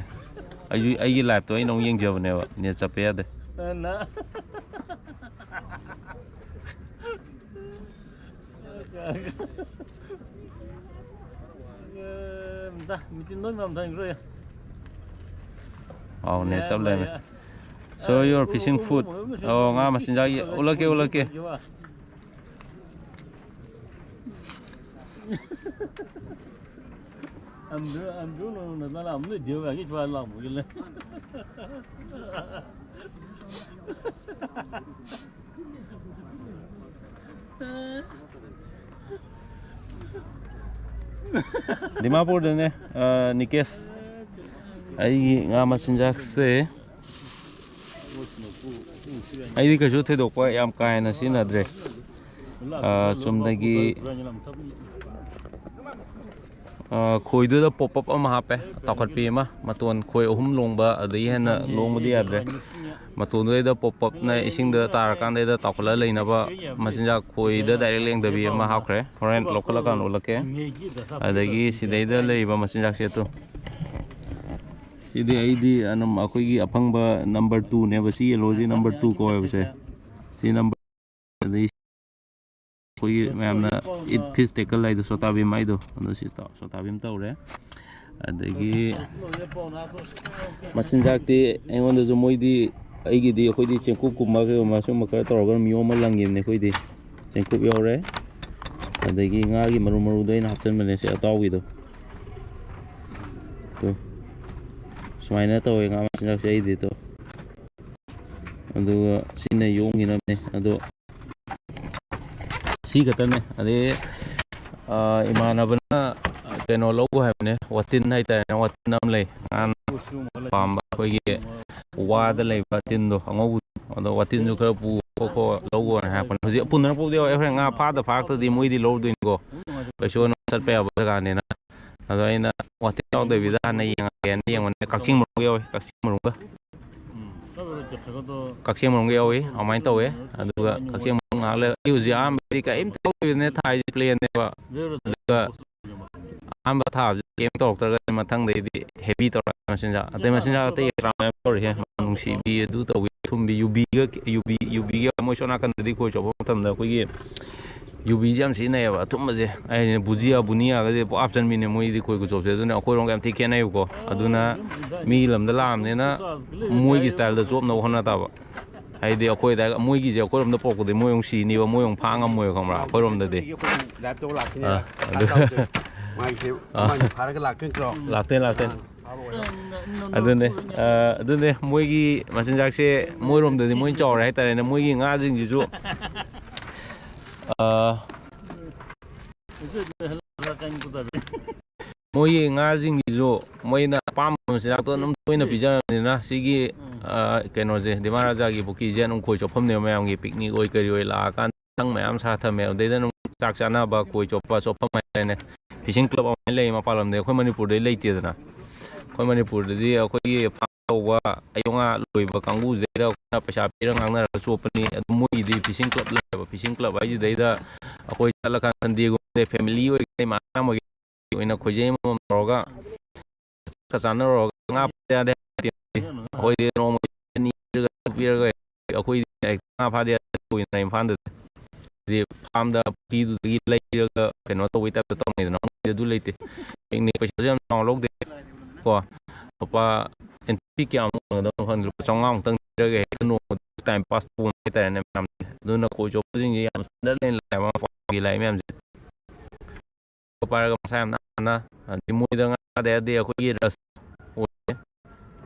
ꯑꯩꯁꯨ ꯑꯩꯒꯤ ꯂꯥꯏꯞꯇꯣ ꯑꯩꯅ ꯑꯃꯨꯛ ꯌꯦꯡꯖꯕꯅꯦꯕ, ꯅꯦꯠ ꯆꯞꯄꯦ ꯌꯥꯗꯦ꯫ ꯑꯗꯨꯅ꯫ ꯑꯦ, ꯃꯤꯇꯤꯟ ꯂꯣꯏ ꯃꯌꯥꯝ ꯊꯥꯡꯈ꯭ꯔꯣ꯫ ꯑꯥꯎ, ꯅꯦꯠ ꯆꯞ ꯂꯩꯔꯝꯃꯦ꯫ Show your fishing food. ꯑꯣ, ꯉꯥ ꯃꯆꯤꯟꯖꯥꯛ ꯌꯦ-, ꯎꯠꯂꯛꯀꯦ, ꯎꯠꯂꯛꯀꯦ꯫ Andrew, Andrew, no, no, no, no, no, no, no, no, no. ꯗꯤꯃꯥꯄꯨꯔꯗꯅꯦ, ꯑ, ꯅꯤꯀꯦꯁ꯫ ꯑꯩꯒꯤ ꯉꯥ ꯃꯆꯤꯟꯖꯥꯛꯁꯦ ꯑꯩꯗꯤ ꯀꯩꯁꯨ ꯊꯣꯏꯗꯣꯛꯄ ꯌꯥꯝ ꯀꯥ ꯍꯦꯟꯅ ꯁꯤꯖꯤꯟꯅꯗ꯭ꯔꯦ꯫ ꯑ, ꯆꯨꯝꯅꯒꯤ, ꯑ, ꯈꯣꯏꯗꯨꯗ pop up ꯑꯃ ꯍꯥꯞꯄꯦ, ꯇꯥꯎꯈꯠꯄꯤ ꯑꯃ, ꯃꯇꯣꯟ ꯈꯣꯏ ꯑꯍꯨꯝ ꯂꯣꯡꯕ, ꯑꯗꯒꯤ ꯍꯦꯟꯅ ꯂꯣꯡꯕꯗꯤ ꯌꯥꯗ꯭ꯔꯦ꯫ ꯃꯇꯣꯟꯗꯨꯗꯩꯗ pop up ꯅ ꯏꯁꯤꯡꯗ ꯇꯥꯔꯀꯥꯟꯗꯩꯗ ꯇꯥꯎꯈꯠꯂ ꯂꯩꯅꯕ ꯃꯆꯤꯟꯖꯥꯛ ꯈꯣꯏꯗ direct ꯂꯦꯡꯗꯕꯤ ꯑꯃ ꯍꯥꯞꯈ꯭ꯔꯦ꯫ ꯍꯣꯔꯦꯟ ꯂꯧꯈꯠꯂꯀꯥꯟꯗ ꯎꯠꯂꯛꯀꯦ꯫ ꯑꯗꯒꯤ ꯁꯤꯗꯩꯗ ꯂꯩꯔꯤꯕ ꯃꯆꯤꯟꯖꯥꯛꯁꯦ ꯑꯗꯨ꯫ ꯁꯤꯗꯤ ꯑꯩꯗꯤ ꯑꯅꯝ-, ꯑꯩꯈꯣꯏꯒꯤ ꯑꯐꯪꯕ number two ꯅꯦꯕ꯫ ꯁꯤ yellow ꯁꯤ number two ꯀꯧꯋꯦꯕꯁꯦ꯫ ꯁꯤ number ꯑꯗꯩ ꯑꯩꯈꯣꯏꯒꯤ ꯃꯌꯥꯝꯅ eat fish tackle ꯍꯥꯏꯗꯣ, ꯁꯣꯇꯥ ꯚꯤꯝ ꯍꯥꯏꯗꯣ, ꯑꯗꯣ ꯁꯤ ꯇꯧ-, ꯁꯣꯇꯥ ꯚꯤꯝ ꯇꯧꯔꯦ꯫ ꯑꯗꯒꯤ ꯃꯆꯤꯟꯖꯥꯛꯇꯤ ꯑꯩꯉꯣꯟꯗꯁꯨ ꯃꯣꯏꯗꯤ, ꯑꯩꯒꯤꯗꯤ ꯑꯩꯈꯣꯏꯗꯤ ꯆꯦꯡꯀꯨꯞꯀꯨꯝꯕ ꯀꯩꯒꯨꯝꯕ ꯁꯨꯝꯕ ꯈꯔ ꯇꯧꯔꯒ ꯑꯗꯨꯝ ꯌꯣꯝꯃ ꯂꯪꯈꯤꯕꯅꯦ ꯑꯩꯈꯣꯏꯗꯤ꯫ ꯆꯦꯡꯀꯨꯞ ꯌꯥꯎꯔꯦ꯫ ꯑꯗꯒꯤ ꯉꯥꯒꯤ ꯃꯔꯨ ꯃꯔꯨꯗꯣ ꯑꯩꯅ ꯍꯥꯞꯆꯤꯟꯕꯅꯦ ꯁꯤ ꯑꯇꯥꯎꯕꯤꯗꯣ꯫ ꯇꯨ꯫ ꯁꯨꯃꯥꯏꯅ ꯇꯧꯋꯦ ꯉꯥ ꯃꯆꯤꯟꯖꯥꯛꯁꯦ ꯑꯩꯗꯤ ꯇꯨ꯫ ꯑꯗꯨꯒ ꯁꯤꯅ ꯌꯣꯝꯈꯤꯅꯕꯅꯦ꯫ ꯑꯗꯣ ꯁꯤ ꯈꯛꯇꯅꯦ꯫ ꯑꯗꯩ, ꯑ, ꯏꯃꯥꯟꯅꯕꯅ ꯀꯩꯅꯣ ꯂꯧꯒꯣ ꯍꯥꯏꯕꯅꯦ, ꯋꯥꯇꯤꯟ ꯍꯥꯏꯇꯥꯔꯦꯅꯦ, ꯋꯥꯇꯤꯟ ꯑꯃ ꯂꯩ꯫ ꯉꯥꯅ ꯄꯥꯝꯕ ꯑꯩꯈꯣꯏꯒꯤ ꯋꯥꯗ ꯂꯩꯕ ꯇꯤꯟꯗꯣ ꯑꯉꯧꯕꯗꯣ, ꯑꯗꯣ ꯋꯥꯇꯤꯟꯁꯨ ꯈꯔ ꯄꯨ ꯈꯣꯠꯈꯣ ꯂꯧꯒꯣꯅ ꯍꯥꯏꯔꯛꯄꯅꯦ꯫ ꯍꯧꯖꯤꯛ ꯄꯨꯅꯔꯛꯄꯕꯨꯗꯤ ꯌꯥꯎꯋꯦ, ꯍꯣꯔꯦꯟ ꯉꯥ ꯐꯥꯗ ꯐꯥꯔꯛꯇꯗꯤ ꯃꯣꯏꯗꯤ ꯂꯧꯔꯗꯣꯏꯅꯤꯀꯣ, ꯀꯩꯁꯨ ꯑꯗꯨꯝ ꯆꯠꯄ ꯌꯥꯕ ꯖꯒꯥꯅꯤꯅ꯫ ꯑꯗꯣ ꯑꯩꯅ ꯋꯥꯇꯤꯟ ꯌꯥꯎꯗꯕꯤꯗ ꯍꯥꯟꯅ ꯌꯦꯡꯉꯒꯦꯅ ꯌꯦꯡꯕꯅꯦ꯫ ꯀꯛꯆꯤꯡ ꯃꯔꯨꯝꯒ ꯌꯥꯎꯋꯤ, ꯀꯛꯆꯤꯡ ꯃꯔꯨꯝꯒ꯫ ꯀꯛꯆꯤꯡ ꯃꯔꯨꯝꯒ ꯌꯥꯎꯋꯤ, ꯑꯗꯨꯃꯥꯏꯅ ꯇꯧꯋꯦ꯫ ꯑꯗꯨꯒ ꯀꯛꯆꯤꯡ ꯃꯔꯨꯝ ꯉꯥꯏꯍꯥꯛ ꯂꯩꯔ, ꯑꯩ ꯍꯧꯖꯤꯛ ꯑꯍꯥꯟꯕꯗꯤ ꯀꯔꯤꯝꯇ ꯇꯧꯗꯕꯤꯗꯅꯦ ꯊꯥꯏꯁꯦ, ꯄ꯭ꯂꯦꯟꯅꯦꯕ꯫ ꯑꯗꯨꯒ ꯑꯍꯥꯟꯕ ꯊꯥꯕꯁꯤ ꯀꯩꯝ ꯇꯧꯔꯛꯇ꯭ꯔꯒꯗꯤ ꯃꯊꯪꯗꯩꯗꯤ heavy ꯇꯧꯔꯛꯑꯦ ꯃꯆꯤꯟꯖꯥꯛ꯫ ꯑꯇꯩ ꯃꯆꯤꯟꯖꯥꯛ ꯑꯇꯩ extra ꯃꯌꯥꯝ ꯇꯧꯔꯤꯍꯦ꯫ ꯅꯨꯡꯁꯤꯕꯤ, ꯑꯗꯨ ꯇꯧꯕꯤ, ꯊꯨꯝꯕꯤ, ꯌꯨꯕꯤꯒ, ꯌꯨꯕꯤ, ꯌꯨꯕꯤꯒ ꯃꯣꯏ ꯁꯣꯝ ꯅꯥꯀꯟꯗꯗꯤ ꯈꯣꯏ ꯆꯣꯞꯄ ꯃꯇꯝꯗ ꯑꯩꯈꯣꯏꯒꯤ ꯌꯨꯕꯤꯁꯦ ꯌꯥꯝ ꯁꯤꯖꯤꯟꯅꯩꯌꯦꯕ, ꯑꯊꯨꯝꯕꯁꯦ꯫ ꯑꯩ ꯕꯨꯖꯤꯌꯥ, ꯕꯨꯅꯤꯌꯥꯒꯁꯦ ꯄꯨꯡꯍꯥꯞ ꯆꯟꯕꯤꯅꯦ ꯃꯣꯏꯗꯤ ꯈꯣꯏ ꯈꯨꯆꯣꯞꯁꯦ꯫ ꯑꯗꯨꯅ ꯑꯩꯈꯣꯏꯔꯣꯝꯒ ꯌꯥꯝ ꯊꯤ ꯈꯦꯠꯅꯩꯕꯀꯣ꯫ ꯑꯗꯨꯅ ꯃꯤ ꯂꯝꯗ ꯂꯥꯛꯑꯕꯅꯤꯅ ꯃꯣꯏꯒꯤ styleꯗ ꯆꯣꯞꯅꯕ ꯍꯣꯠꯅ ꯇꯥꯕ꯫ ꯍꯥꯏꯗꯤ ꯑꯩꯈꯣꯏ ꯑꯗꯥꯏ-, ꯃꯣꯏꯒꯤꯁꯦ ꯑꯩꯈꯣꯏꯔꯣꯝꯗ ꯄꯨꯔꯛꯄꯗꯤ ꯃꯣꯏ ꯑꯃꯨꯛ ꯁꯤꯅꯤꯕ, ꯃꯣꯏ ꯑꯃꯨꯛ ꯐꯥ ꯉꯝꯃꯣꯏꯕ, ꯈꯪꯕ꯭ꯔꯥ? ꯑꯩꯈꯣꯏꯔꯣꯝꯗꯗꯤ꯫ ꯑꯩꯈꯣꯏ live ꯇꯧꯕ ꯂꯥꯛꯈꯤꯅꯦ꯫ ꯑꯥ, ꯑꯗꯨ-, ꯃꯥꯒꯤꯁꯦ ꯑꯥ꯫ ꯃꯥꯒꯤ ꯐꯥꯔꯒ ꯂꯥꯛꯇꯣꯏ ꯅꯠꯇ꯭ꯔꯣ? ꯂꯥꯛꯇꯣꯏꯅꯦ, ꯂꯥꯛꯇꯣꯏꯅꯦ꯫ ꯑꯗꯨꯅꯦ, ꯑ, ꯑꯗꯨꯅꯦ, ꯃꯣꯏꯒꯤ ꯃꯆꯤꯟꯖꯥꯛꯁꯦ ꯃꯣꯏꯔꯣꯝꯗꯗꯤ ꯃꯣꯏꯅ ꯆꯥꯎꯔꯦ ꯍꯥꯏꯇꯥꯔꯦꯅꯦ꯫ ꯃꯣꯏꯒꯤ ꯉꯥꯁꯤꯡꯁꯤꯁꯨ, ꯑ, ꯃꯣꯏꯒꯤ ꯉꯥꯁꯤꯡꯁꯤꯁꯨ ꯃꯣꯏꯅ ꯑꯄꯥꯝꯕ ꯃꯆꯤꯟꯖꯥꯛꯇꯣ ꯑꯗꯨꯝ ꯇꯣꯏꯅ ꯄꯤꯖꯔꯕꯅꯤꯅ, ꯁꯤꯒꯤ, ꯑ, ꯀꯩꯅꯣꯁꯦ, ꯗꯤꯃꯥ ꯔꯥꯖꯥꯒꯤ ꯄꯨꯈ꯭ꯔꯤꯁꯦ ꯑꯗꯨꯝ ꯈꯣꯏ ꯆꯣꯞꯐꯝꯅꯦꯕ꯫ ꯃꯌꯥꯝꯒꯤ picnic ꯑꯣꯏ ꯀꯔꯤ ꯑꯣꯏ ꯂꯥꯛꯑꯀꯥꯟꯗ ꯁꯪ ꯃꯌꯥꯝ ꯁꯥ ꯊꯝꯃꯦ꯫ ꯑꯗꯩꯗ ꯑꯗꯨꯝ ꯆꯥꯛ ꯆꯥꯅꯕ, ꯈꯣꯏ ꯆꯣꯞꯄ, ꯆꯣꯞꯐꯝ ꯍꯥꯏꯇꯥꯔꯦꯅꯦ꯫ Fishing club ꯑꯃ ꯂꯩ ꯃꯄꯥꯟ ꯂꯝꯗ, ꯑꯩꯈꯣꯏ ꯃꯅꯤꯄꯨꯔꯗꯗꯤ ꯂꯩꯇꯦꯗꯅ꯫ ꯑꯩꯈꯣꯏ ꯃꯅꯤꯄꯨꯔꯗꯗꯤ ꯑꯩꯈꯣꯏꯒꯤ farm ꯇꯧꯕ, ꯑꯌꯣꯛ ꯉꯥ ꯂꯣꯏꯕ ꯀꯥꯡꯕꯨꯁꯤꯗꯩꯗ ꯑꯩꯈꯣꯏꯅ ꯄꯩꯁꯥ ꯄꯤꯔꯒ ꯉꯥꯡꯅꯔꯒ ꯆꯣꯞꯄꯅꯤ꯫ ꯑꯗꯨ ꯃꯣꯏꯒꯤꯗꯤ fishing club ꯂꯩꯌꯦꯕ꯫ Fishing club ꯍꯥꯏꯁꯤꯗꯩꯗ ꯑꯩꯈꯣꯏ ꯆꯠꯂꯀꯥꯟꯗ Sundayꯒꯨꯝꯕꯗ family ꯑꯣꯏꯒꯦꯔꯥ, ꯏꯃꯥꯟꯅꯕ ꯑꯃ ꯑꯣꯏꯒꯦꯔꯥ, ꯑꯣꯏꯅ ꯈꯣꯏꯖꯩ ꯑꯃꯃꯝ ꯇꯧꯔꯒ ꯆꯥꯛꯀ ꯆꯥꯅꯔꯨꯔꯒ ꯉꯥ ꯐꯥꯕ ꯌꯥꯗꯦ ꯍꯥꯏꯗꯦ꯫ ꯑꯩꯈꯣꯏꯗꯤ ꯅꯣꯡꯃꯒꯤ ꯑꯅꯤ ꯄꯤꯔꯒ, ꯄꯤꯔꯒ ꯑꯩꯈꯣꯏꯗꯤ ꯉꯥ ꯐꯥꯗꯦ ꯍꯥꯏꯗꯦ ꯏꯝꯐꯥꯜꯗꯗꯤ꯫ ꯍꯥꯏꯗꯤ farmꯗ ꯄꯨꯈ꯭ꯔꯤꯗꯨꯗꯒꯤ ꯂꯩꯔꯒ ꯀꯩꯅꯣ ꯇꯧꯕꯩ typeꯇ ꯇꯧꯅꯩꯗꯅ, ꯑꯗꯨ ꯂꯩꯇꯦ꯫ Picnic ꯄꯩꯁꯥꯁꯨ ꯌꯥꯝ ꯆꯥꯎꯅ ꯂꯧꯗꯦ ꯀꯣ꯫ ꯂꯨꯄꯥ entry fee ꯀꯌꯥꯃꯨꯛ ꯑꯣꯏꯒꯗꯕꯅꯣ ꯈꯪꯗꯦ, ꯂꯨꯄꯥ ꯆꯥꯝꯃꯉꯥꯃꯨꯛꯇꯪ ꯄꯤꯔꯒ ꯍꯦꯛꯇ ꯅꯣꯡꯃꯗꯨ time pass ꯇꯧꯕ ꯍꯥꯏꯇꯥꯔꯦꯅꯦ ꯃꯌꯥꯝꯁꯦ꯫ ꯑꯗꯨꯅ ꯈꯣꯏ ꯆꯣꯞꯄꯁꯤꯡꯁꯦ ꯌꯥꯝ ꯁꯟꯗ ꯂꯩꯅ ꯂꯥꯛꯑꯦꯕ, ꯃꯄꯥꯟꯒꯤ ꯂꯥꯛꯏ ꯃꯌꯥꯝꯁꯦ꯫ ꯄꯥꯏꯔꯒ ꯃꯁꯥ ꯌꯥꯝ ꯅꯥꯟꯅ, ꯑꯗꯩ ꯃꯣꯏꯗ ꯉꯥ ꯐꯥꯗ ꯌꯥꯗꯦ, ꯑꯩꯈꯣꯏꯒꯤ rush ꯑꯣꯏꯌꯦ꯫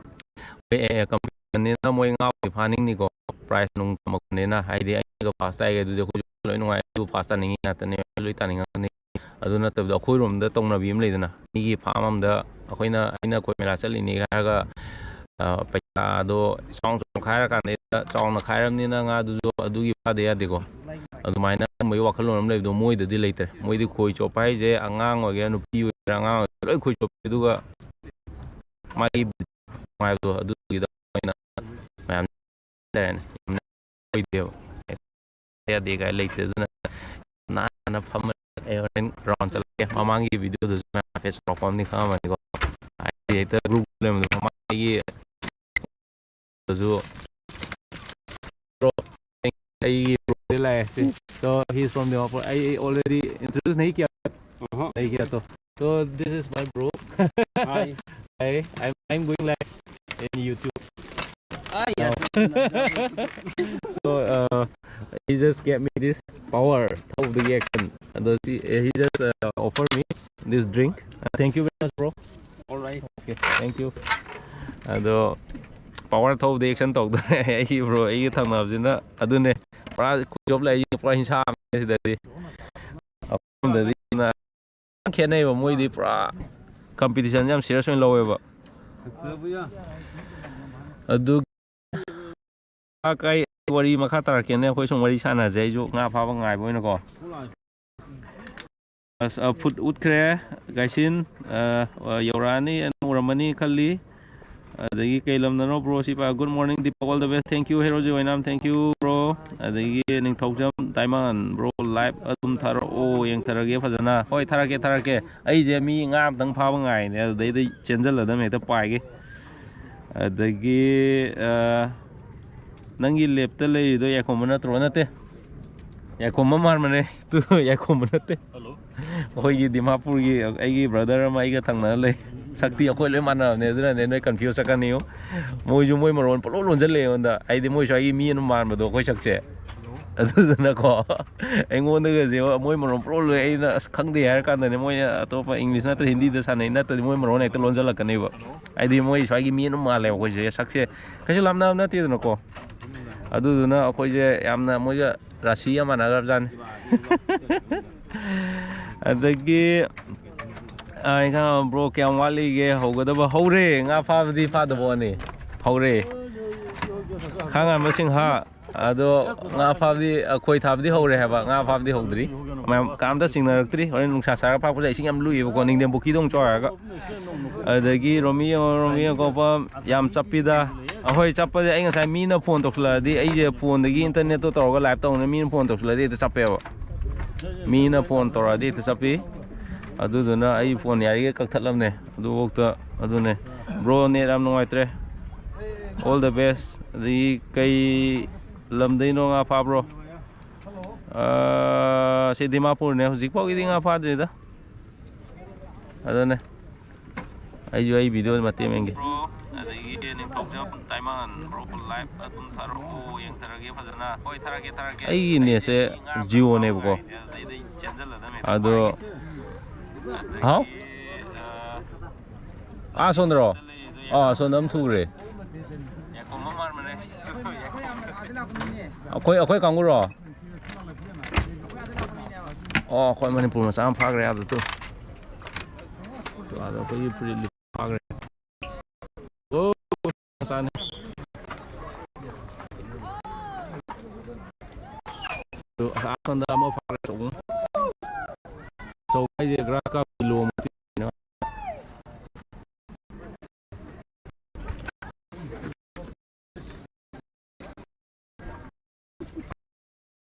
ꯑꯩꯈꯣꯏ, ꯑꯦ, ꯑꯦ, competitionꯅꯤꯅ ꯃꯣꯏ ꯉꯥꯕꯨꯗꯤ ꯐꯥꯅꯤꯡꯅꯤꯀꯣ, prize ꯅꯨꯡ ꯇꯝꯃꯛꯄꯅꯤꯅ꯫ ꯍꯥꯏꯗꯤ ꯑꯩꯅꯒ first ꯇꯥꯏꯒꯦ ꯑꯗꯨꯗꯤ ꯑꯩꯈꯣꯏꯁꯨ ꯂꯣꯏ ꯅꯨꯡꯉꯥꯏ, ꯑꯗꯨ first ꯇꯥꯅꯤꯡꯉꯤ ꯉꯥꯛꯇꯅꯦ, ꯂꯣꯏ ꯇꯥꯅꯤꯡꯉꯛꯀꯅꯤ꯫ ꯑꯗꯨ ꯅꯠꯇꯕꯗ ꯑꯩꯈꯣꯏꯔꯣꯝꯗ ꯇꯧꯅꯕꯤ ꯑꯃ ꯂꯩꯗꯅ, ꯃꯤꯒꯤ farm ꯑꯃꯗ ꯑꯩꯈꯣꯏꯅ, ꯑꯩꯅ ꯈꯣꯏ ꯃꯦꯂꯥ ꯆꯠꯂꯤꯅꯦ ꯍꯥꯏꯔꯒ, ꯑ, ꯄꯩꯁꯥꯗꯣ ꯆꯥꯎꯅ ꯆꯥꯎꯅ ꯈꯥꯏꯔꯀꯥꯟꯗ ꯆꯥꯎꯅ ꯈꯥꯏꯔꯕꯅꯤꯅ ꯉꯥꯗꯨꯁꯨ ꯑꯗꯨꯒꯤ ꯐꯥꯗ ꯌꯥꯗꯦꯀꯣ꯫ ꯑꯗꯨꯃꯥꯏꯅ ꯑꯗꯨꯝꯕꯒꯤ ꯋꯥꯈꯜꯂꯣꯟ ꯑꯃ ꯂꯩꯕꯗꯣ ꯃꯣꯏꯗꯗꯤ ꯂꯩꯇ꯭ꯔꯦ꯫ ꯃꯣꯏꯗꯤ ꯈꯣꯏ ꯆꯣꯞꯄ ꯍꯥꯏꯁꯦ ꯑꯉꯥꯡ ꯑꯣꯏꯒꯦꯔꯥ, ꯅꯨꯄꯤ ꯑꯣꯏꯒꯦꯔꯥ, ꯑꯉꯥꯡ ꯑꯣꯏꯔꯤꯉꯩꯗ ꯂꯣꯏ ꯈꯨꯏ ꯆꯣꯞꯄꯤ꯫ ꯑꯗꯨꯒ ꯃꯥꯒꯤ ꯅꯨꯡꯉꯥꯏꯕꯗꯣ ꯑꯗꯨꯒꯤꯗꯃꯛ ꯑꯩꯅ ꯃꯌꯥꯝ ꯂꯩꯔꯅꯤ꯫ ꯑꯣꯏꯗꯦꯕ꯫ ꯌꯥꯗꯦ ꯀꯥꯏ ꯂꯩꯇꯦ꯫ ꯑꯗꯨꯅ ꯅꯥꯟꯅ ꯐꯝꯃ ꯑꯩ ꯍꯣꯔꯦꯟ ꯔꯥꯎꯟ ꯆꯠꯂꯛꯀꯦ꯫ ꯃꯃꯥꯡꯒꯤ ꯚꯤꯗꯤꯑꯣꯗꯨꯁꯨ ꯃꯌꯥꯝ ꯍꯥꯏꯐꯦꯠ ꯆꯥꯎꯔꯥꯛꯄ ꯑꯃꯗꯤ ꯈꯪꯉꯝꯃꯅꯤꯀꯣ꯫ ꯍꯥꯏꯗꯤ ꯍꯦꯛꯇ ꯒ꯭ꯔꯨꯞ ꯂꯩꯔꯝꯕꯗꯣ ꯃꯃꯥꯡꯒꯤ ꯑꯗꯨꯁꯨ꯫ Bro, ꯑꯩꯒꯤ bro ꯁꯦ ꯂꯥꯛꯑꯦ꯫ So, he is from Dimapur. I already introduce नहीं किया। नहीं किया तो। So, this is my bro. Hi. Hi, I'm, I'm going live in YouTube. Ah, yes. So, uh, he just gave me this power ꯊꯧꯕꯒꯤ action. ꯑꯗꯣ ꯁꯤ, he just, uh, offer me this drink. Uh, thank you very much, bro. All right. Okay, thank you. ꯑꯗꯣ power ꯊꯧꯕꯗ action ꯇꯧꯗꯣꯔꯦ꯫ ꯑꯩꯒꯤ bro, ꯑꯩꯒꯤ ꯊꯪꯅꯕꯁꯤꯅ ꯑꯗꯨꯅꯦ꯫ ꯄꯨꯔꯥ ꯈꯨꯖꯣꯞ ꯂꯩ, ꯑꯩꯒꯤ ꯄꯨꯔꯥ ꯍꯤꯡꯁꯥ ꯑꯃꯅꯦ ꯁꯤꯗꯗꯤ꯫ ꯑꯃꯔꯣꯝꯗꯗꯤ ꯌꯥꯝꯅ ꯈꯦꯠꯅꯩꯕ꯫ ꯃꯣꯏꯗꯤ ꯄꯨꯔꯥ competition ꯁꯦ ꯌꯥꯝ serious ꯑꯣꯏꯅ ꯂꯧꯋꯦꯕ꯫ ꯑꯗꯨ ꯀꯩ ꯋꯥꯔꯤ ꯃꯈꯥ ꯇꯥꯔꯛꯀꯦꯅꯦ꯫ ꯑꯩꯈꯣꯏ ꯁꯨꯝ ꯋꯥꯔꯤ ꯁꯥꯟꯅꯁꯦ, ꯑꯩꯁꯨ ꯉꯥ ꯐꯥꯕ ꯉꯥꯏꯕ ꯑꯣꯏꯅꯀꯣ꯫ ꯑꯁ, ꯑ, food ꯎꯠꯈ꯭ꯔꯦ꯫ ꯒꯥꯏꯁꯤꯟ, ꯑ, ꯑ, ꯌꯧꯔꯛꯑꯅꯤ, ꯎꯔꯝꯃꯅꯤ ꯈꯜꯂꯤ꯫ ꯑꯗꯒꯤ ꯀꯩ ꯂꯝꯗꯅꯣ bro ꯁꯤ ꯄꯥ-, good morning Deepak, all the best, thank you ꯍꯦꯔꯣꯖꯤ Oinam, thank you bro꯫ ꯑꯗꯒꯤ ꯅꯤꯡꯊꯧꯖꯝ ꯗꯥꯏꯃꯟ bro, live ꯑꯗꯨꯝ ꯊꯥꯔꯛꯑꯣ, ꯌꯦꯡꯊꯔꯒꯦ ꯐꯖꯅ꯫ ꯍꯣꯏ, ꯊꯥꯔꯛꯀꯦ, ꯊꯥꯔꯛꯀꯦ꯫ ꯑꯩꯁꯦ ꯃꯤ ꯉꯥ ꯑꯝꯇꯪ ꯐꯥꯕ ꯉꯥꯏꯅꯦ, ꯑꯗꯨꯗꯩꯗ ꯆꯦꯟꯖꯜꯂꯗꯝꯅꯦ, ꯍꯦꯛꯇ ꯄꯥꯏꯒꯦ꯫ ꯑꯗꯒꯤ, ꯑ, ꯅꯪꯒꯤ ꯂꯦꯞꯇ ꯂꯩꯔꯤꯗꯣ ꯌꯥꯏꯈꯣꯝꯕ ꯅꯠꯇ꯭ꯔꯣ? ꯅꯠꯇꯦ, ꯌꯥꯏꯈꯣꯝꯕ ꯃꯥꯟꯕꯅꯦ꯫ ꯇꯨ, ꯌꯥꯏꯈꯣꯝꯕ ꯅꯠꯇꯦ꯫ ꯑꯩꯈꯣꯏꯒꯤ ꯗꯤꯃꯥꯄꯨꯔꯒꯤ ꯑꯩꯒꯤ brother ꯑꯃ ꯑꯩꯒ ꯊꯪꯅꯅ ꯂꯩ꯫ ꯁꯛꯇꯤ ꯑꯩꯈꯣꯏ ꯂꯣꯏ ꯃꯥꯟꯅꯕꯅꯦ, ꯑꯗꯨꯅꯅꯦ ꯅꯣꯏ confuse ꯆꯠꯀꯅꯤꯌꯨ꯫ ꯃꯣꯏꯁꯨ ꯃꯣꯏ ꯃꯔꯣꯟ ꯄꯨꯂꯣꯟ ꯂꯣꯟꯁꯤꯜꯂꯛꯑꯦ ꯑꯩꯉꯣꯟꯗ, ꯍꯥꯏꯗꯤ ꯃꯣꯏ ꯁ꯭ꯋꯥꯏꯒꯤ ꯃꯤ ꯑꯗꯨꯝ ꯃꯥꯟꯕꯗꯣ ꯑꯩꯈꯣꯏ ꯁꯛꯁꯦ꯫ ꯑꯗꯨꯗꯨꯅꯀꯣ, ꯑꯩꯉꯣꯟꯗꯒꯁꯦ ꯃꯣꯏ ꯃꯔꯣꯟ ꯄꯨꯂꯣꯟ ꯂꯣꯏ, ꯑꯩꯅ ꯑꯁ ꯈꯪꯗꯦ ꯍꯥꯏꯔ ꯀꯥꯟꯗꯅꯦ ꯃꯣꯏꯅ ꯑꯇꯣꯞꯄ English ꯅꯠꯇ꯭ꯔ ꯍꯤꯟꯗꯤꯗ ꯁꯥꯟꯅꯩ, ꯅꯠꯇ꯭ꯔꯗꯤ ꯃꯣꯏ ꯃꯔꯣꯟ ꯍꯦꯛꯇ ꯂꯣꯟꯁꯤꯜꯂꯛꯀꯅꯦꯕ꯫ ꯍꯥꯏꯗꯤ ꯃꯣꯏ ꯁ꯭ꯋꯥꯏꯒꯤ ꯃꯤ ꯑꯗꯨꯝ ꯃꯥꯜꯂꯦꯕ ꯑꯩꯈꯣꯏꯁꯦ, ꯁꯛꯁꯦ ꯀꯩꯁꯨ ꯂꯥꯞꯅꯕ ꯅꯠꯇꯦꯗꯅꯀꯣ꯫ ꯑꯗꯨꯗꯨꯅ ꯑꯩꯈꯣꯏꯁꯦ ꯌꯥꯝꯅ ꯃꯣꯏꯒ ꯔꯥꯁꯤ ꯌꯥꯝ ꯃꯥꯟꯅꯈ꯭ꯔꯕꯖꯥꯠꯅꯤ꯫ ꯑꯗꯒꯤ, ꯑ, ꯏꯟꯈꯥꯡ bro ꯀꯌꯥꯝ ꯋꯥꯠꯂꯤꯒꯦ ꯍꯧꯒꯗꯕ? ꯍꯧꯔꯦ, ꯉꯥ ꯐꯥꯕꯗꯤ ꯐꯥꯗꯕ ꯋꯥꯅꯤ, ꯍꯧꯔꯦ꯫ ꯈꯥꯡꯉꯥꯟꯕ ꯁꯤꯡꯍ, ꯑꯗꯣ ꯉꯥ ꯐꯥꯕꯗꯤ, ꯑ, ꯈꯣꯏ ꯊꯥꯕꯗꯤ ꯍꯧꯔꯦ ꯍꯥꯏꯕ, ꯉꯥ ꯐꯥꯕꯗꯤ ꯍꯧꯗ꯭ꯔꯤ꯫ ꯃꯌꯥꯝ ꯀꯅꯥꯝꯇ ꯆꯤꯡꯅꯔꯛꯇ꯭ꯔꯤ꯫ ꯍꯣꯔꯦꯟ ꯅꯨꯡꯁꯥ ꯁꯥꯔꯒ ꯐꯥꯔꯛꯄꯁꯦ ꯏꯁꯤꯡ ꯌꯥꯝ ꯂꯨꯏꯌꯦꯕꯀꯣ, ꯅꯤꯡꯊꯦꯝ ꯄꯨꯈ꯭ꯔꯤꯗꯧꯅ ꯆꯥꯎꯔꯛꯑꯒ꯫ ꯑꯗꯒꯤ ꯔꯣꯃꯤ ꯌꯦꯡꯉꯣ, ꯔꯣꯃꯤ ꯌꯦꯡꯉꯣ, ꯀꯣꯄꯝ ꯌꯥꯝ ꯆꯞꯄꯤꯗ꯫ ꯑꯩꯈꯣꯏ ꯆꯞꯄꯁꯦ, ꯑꯩ ꯉꯁꯥꯏ ꯃꯤꯅ ꯐꯣꯟ ꯇꯧꯁꯤꯜꯂꯛꯑꯗꯤ, ꯑꯩꯁꯦ ꯐꯣꯟꯗꯒꯤ ꯏꯟꯇꯔꯅꯦꯠꯇꯣ ꯇꯧꯔꯒ ꯂꯥꯏꯞ ꯇꯧꯕꯅꯤꯅ ꯃꯤꯅ ꯐꯣꯟ ꯇꯧꯁꯤꯜꯂꯛꯑꯗꯤ ꯍꯦꯛꯇ ꯆꯞꯄꯦꯕ꯫ ꯃꯤꯅ ꯐꯣꯟ ꯇꯧꯔꯛꯑꯗꯤ ꯍꯦꯛꯇ ꯆꯞꯄꯤ꯫ ꯑꯗꯨꯗꯨꯅ ꯑꯩ ꯐꯣꯟ ꯌꯥꯔꯤꯈꯩ ꯀꯛꯊꯠꯂꯝꯅꯦ꯫ ꯑꯗꯨꯐꯥꯎꯗ ꯑꯗꯨꯅꯦ꯫ ꯕ꯭ꯔꯣ, ꯅꯦꯠ ꯌꯥꯝ ꯅꯨꯡꯉꯥꯏꯇ꯭ꯔꯦ꯫ All the best꯫ ꯑꯗꯒꯤ ꯀꯩ ꯂꯝꯗꯩꯅꯣ ꯉꯥ ꯐꯥꯕ꯭ꯔꯣ? ꯑꯥ, ꯁꯤ ꯗꯤꯃꯥꯄꯨꯔꯅꯦ꯫ ꯍꯧꯖꯤꯛ ꯐꯥꯎꯒꯤꯗꯤ ꯉꯥ ꯐꯥꯗ꯭ꯔꯤꯗ꯫ ꯑꯗꯨꯅꯦ꯫ ꯑꯩꯁꯨ ꯑꯩ ꯚꯤꯗꯤꯑꯣ ꯃꯇꯦꯛ ꯑꯃ ꯌꯦꯡꯒꯦ꯫ ꯕ꯭ꯔꯣ, ꯑꯗꯒꯤ ꯅꯤꯡꯊꯧꯖꯝ ꯇꯥꯏꯃꯟ, ꯕ꯭ꯔꯣ, ꯐꯨꯜ ꯂꯥꯏꯐ ꯑꯗꯨꯝ ꯊꯥꯔꯛꯑꯣ, ꯌꯦꯡꯊꯔꯒꯦ ꯐꯖꯅ꯫ ꯍꯣꯏ, ꯊꯥꯔꯛꯀꯦ, ꯊꯥꯔꯛꯀꯦ꯫ ꯑꯩꯒꯤ ꯅꯦꯠꯁꯦ ꯖꯤꯑꯣꯅꯦꯕꯀꯣ꯫ ꯑꯗꯩꯗꯤ ꯑꯩ ꯆꯦꯟꯖꯜꯂꯗꯝꯅꯦ꯫ ꯑꯗꯣ, ꯍꯥꯎ? ꯑꯥ, ꯁꯣꯝꯗꯔꯣ? ꯑꯥ, ꯁꯣꯝꯗ ꯑꯃ ꯊꯨꯈ꯭ꯔꯦ꯫ ꯑꯩꯈꯣꯏ, ꯑꯩꯈꯣꯏ ꯀꯥꯡꯕꯨꯔꯣ? ꯑꯣ, ꯑꯩꯈꯣꯏ ꯃꯅꯤꯄꯨꯔ ꯃꯆꯥ ꯑꯃ ꯐꯥꯈ꯭ꯔꯦ ꯑꯥꯗ ꯇꯨ꯫ ꯇꯨ ꯑꯥꯗ ꯑꯩꯈꯣꯏꯒꯤ ꯐꯨꯔꯤꯠ ꯂꯤꯠꯄ ꯐꯥꯈ꯭ꯔꯦ꯫ ꯑꯣ, ꯃꯆꯥꯅꯦ꯫ ꯇꯨ, ꯑꯁ, ꯑꯥ ꯁꯣꯝꯗ ꯑꯃ ꯐꯥꯈ꯭ꯔꯦ, ꯑꯆꯧꯕ ꯑꯃ꯫ ꯑꯆꯧꯕ ꯍꯥꯏꯁꯦ ꯒ꯭ꯔꯥꯁ ꯀꯥꯞ ꯀꯤꯂꯣ ꯃꯨꯛꯇꯤ꯫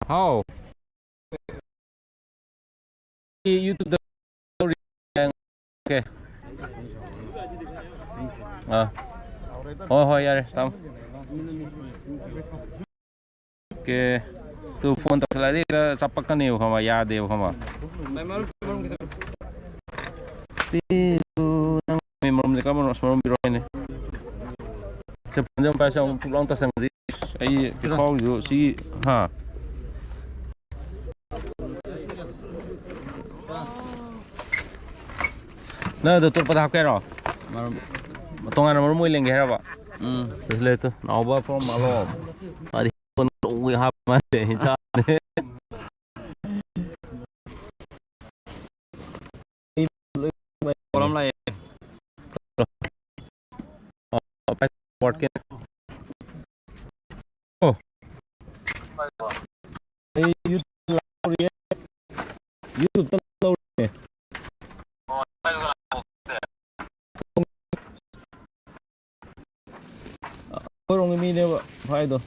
ꯍꯥꯎ꯫ YouTube ꯇ ꯇꯧꯔꯤ꯫ ꯑꯣꯀꯦ꯫ ꯑꯥ꯫ ꯍꯣꯏ, ꯍꯣꯏ, ꯌꯥꯔꯦ꯫ ꯊꯝꯃꯣ꯫ ꯑꯣꯀꯦ꯫ ꯇꯨ ꯐꯣꯟ ꯇꯧꯁꯜꯂꯛꯑꯗꯤ ꯍꯦꯛꯇ ꯆꯞꯄꯛꯀꯅꯦꯕ, ꯈꯪꯕ꯭ꯔꯥ? ꯌꯥꯗꯦꯕ, ꯈꯪꯕ꯭ꯔꯥ? ꯁꯤ ꯅꯪ ꯃꯔꯨꯝꯁꯦ ꯀꯔꯝꯕꯅꯣ? ꯑꯁ, ꯃꯔꯨꯝ ꯄꯤꯔꯛꯑꯣ ꯍꯥꯏꯅꯦ꯫ ꯁꯦ, ꯐꯣꯟꯁꯦ ꯑꯃꯨꯛ ꯄꯥꯏꯁꯦ, ꯑꯃꯨꯛ ꯊꯨꯛ ꯂꯥꯎ ꯇꯥꯁꯟꯈ꯭ꯔꯗꯤ꯫ ꯑꯩ ꯄꯤꯈꯥꯎꯁꯨ ꯁꯤ, ꯍꯥ? ꯅꯪ ꯑꯗꯨ ꯇꯣꯠꯄꯗ ꯍꯥꯞꯀꯦ ꯍꯥꯏꯔꯣ? ꯃꯔꯨꯝ, ꯇꯣꯉꯥꯟꯅ ꯃꯔꯨꯝ ꯑꯣꯏꯅ ꯂꯦꯡꯒꯦ ꯍꯥꯏꯔꯕ? ꯎꯝ꯫ ꯂꯩꯇꯨ, ꯅꯥꯎꯕ from ꯃꯥꯂꯣꯝ꯫ ꯃꯥꯗꯤ ꯍꯥꯞꯄ ꯃꯥꯜꯂꯦ, ꯏꯟꯁꯥꯡ꯫ ꯄꯣꯠ ꯑꯃ ꯂꯥꯛꯑꯦ꯫ ꯑꯣ, ꯄꯥꯁꯄꯣꯔꯠꯀꯤ꯫ ꯑꯣ꯫ ꯑꯩ YouTube ꯂꯥꯎꯔꯤꯌꯦ꯫ YouTube-ꯇ ꯂꯧꯔꯤꯌꯦ꯫ ꯑꯩꯈꯣꯏꯔꯣꯝꯒꯤ ꯃꯤꯅꯦꯕ ꯐꯥꯏꯗꯣ꯫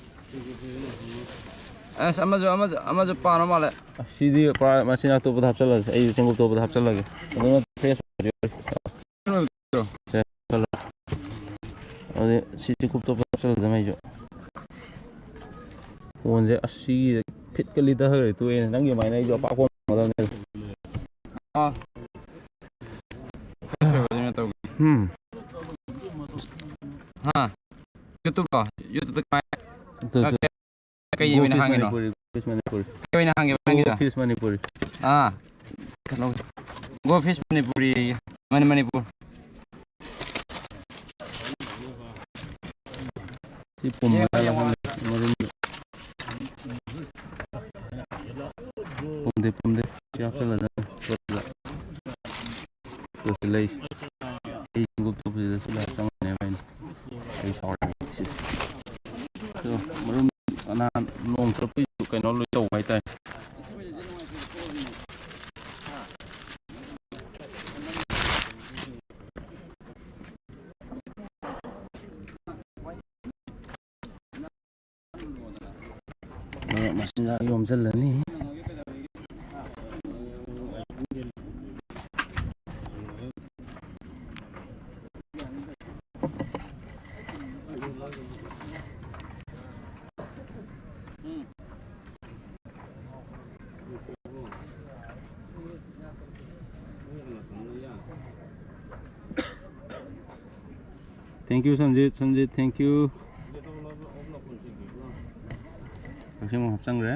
ꯑꯁ, ꯑꯃꯁꯨ, ꯑꯃꯁꯨ, ꯑꯃꯁꯨ ꯄꯥꯅ ꯃꯥꯜꯂꯦ꯫ ꯑꯁ, ꯁꯤꯗꯤ ꯄꯨꯔꯥ ꯃꯆꯤꯟꯖꯥꯛ ꯑꯇꯣꯞꯄꯗ ꯍꯥꯞꯆꯜꯂꯁꯦ꯫ ꯑꯩꯁꯨ ꯆꯦꯡꯀꯨꯞ ꯑꯇꯣꯞꯄꯗ ꯍꯥꯞꯆꯜꯂꯒꯦ꯫ ꯑꯗꯨꯅ fresh ꯑꯣꯏꯔꯦ꯫ ꯁꯦ, ꯆꯠꯂꯣ꯫ ꯑꯗꯨꯗꯤ ꯁꯤ ꯆꯦꯡꯀꯨꯞ ꯑꯇꯣꯞꯄꯗ ꯍꯥꯞꯆꯜꯂꯗꯕꯅꯦ ꯑꯩꯁꯨ꯫ ꯐꯣꯟꯁꯦ ꯑꯁ ꯁꯤꯒꯤ ꯐꯤꯠꯀ ꯂꯤꯊꯈ꯭ꯔꯗꯤ ꯇꯣꯛꯑꯦꯅꯦ꯫ ꯅꯪꯒꯤ ꯑꯗꯨꯃꯥꯏꯅ ꯑꯩꯁꯨ ꯑꯄꯥꯛꯄ ꯑꯃ ꯐꯪꯒꯗꯕꯅꯦ꯫ ꯑꯥ꯫ Fresh ꯑꯣꯏꯕꯁꯤꯅ ꯇꯧꯒꯦ꯫ ꯎꯝ꯫ ꯍꯥ? YouTube ꯂꯣ? YouTube ꯀꯃꯥꯏ-, YouTube꯫ ꯀꯩ Go ꯑꯣꯏꯅ Fish ꯍꯥꯡꯉꯤꯅꯣ? Manipuri, Go Fish Manipuri꯫ ꯀꯩ ꯑꯣꯏꯅ ꯍꯥꯡꯒꯦꯕ Go ꯅꯪꯒꯤꯗꯣ? Fish Manipuri꯫ ꯑꯥ, ꯀꯩꯅꯣ, Go Fish Manipuri ꯌꯦ꯫ ꯃꯅꯤ-, ꯃꯅꯤꯄꯨꯔ꯫ ꯁꯤ ꯄꯨꯝꯕ ꯌꯥꯜꯂꯒ ꯃꯔꯨꯝꯗꯣ꯫ ꯄꯨꯝꯗꯦ, ꯄꯨꯝꯗꯦ꯫ ꯁꯤ ꯍꯥꯞꯆꯜꯂꯗꯕꯅꯤ꯫ ꯇꯣꯠꯂꯒ꯫ ꯇꯣꯠꯁꯤ ꯂꯩꯁꯤ꯫ ꯑꯩ ꯈꯣꯡꯎꯞ ꯇꯣꯠꯄꯁꯤꯗ ꯁꯤ ꯂꯥꯛ ꯆꯪꯉꯅꯦꯕ ꯑꯩꯅ꯫ ꯑꯩ ꯁꯥꯎꯔꯦ꯫ ꯁꯤ꯫ ꯑꯗꯣ ꯃꯔꯨꯝ ꯅꯍꯥꯟ ꯅꯣꯡ ꯆꯣꯠꯄꯒꯤ ꯀꯩꯅꯣ ꯂꯣꯏ ꯇꯧꯕ ꯍꯥꯏꯇꯥꯔꯦ꯫ ꯑꯗꯣ ꯃꯆꯤꯟꯖꯥꯛ ꯌꯣꯝꯁꯤꯜꯂꯅꯤ꯫ Thank you, Sanjit, Sanjit, thank you꯫ ꯀꯛꯆꯤꯡ ꯑꯃꯨꯛ ꯍꯥꯞꯆꯟꯈ꯭ꯔꯦ꯫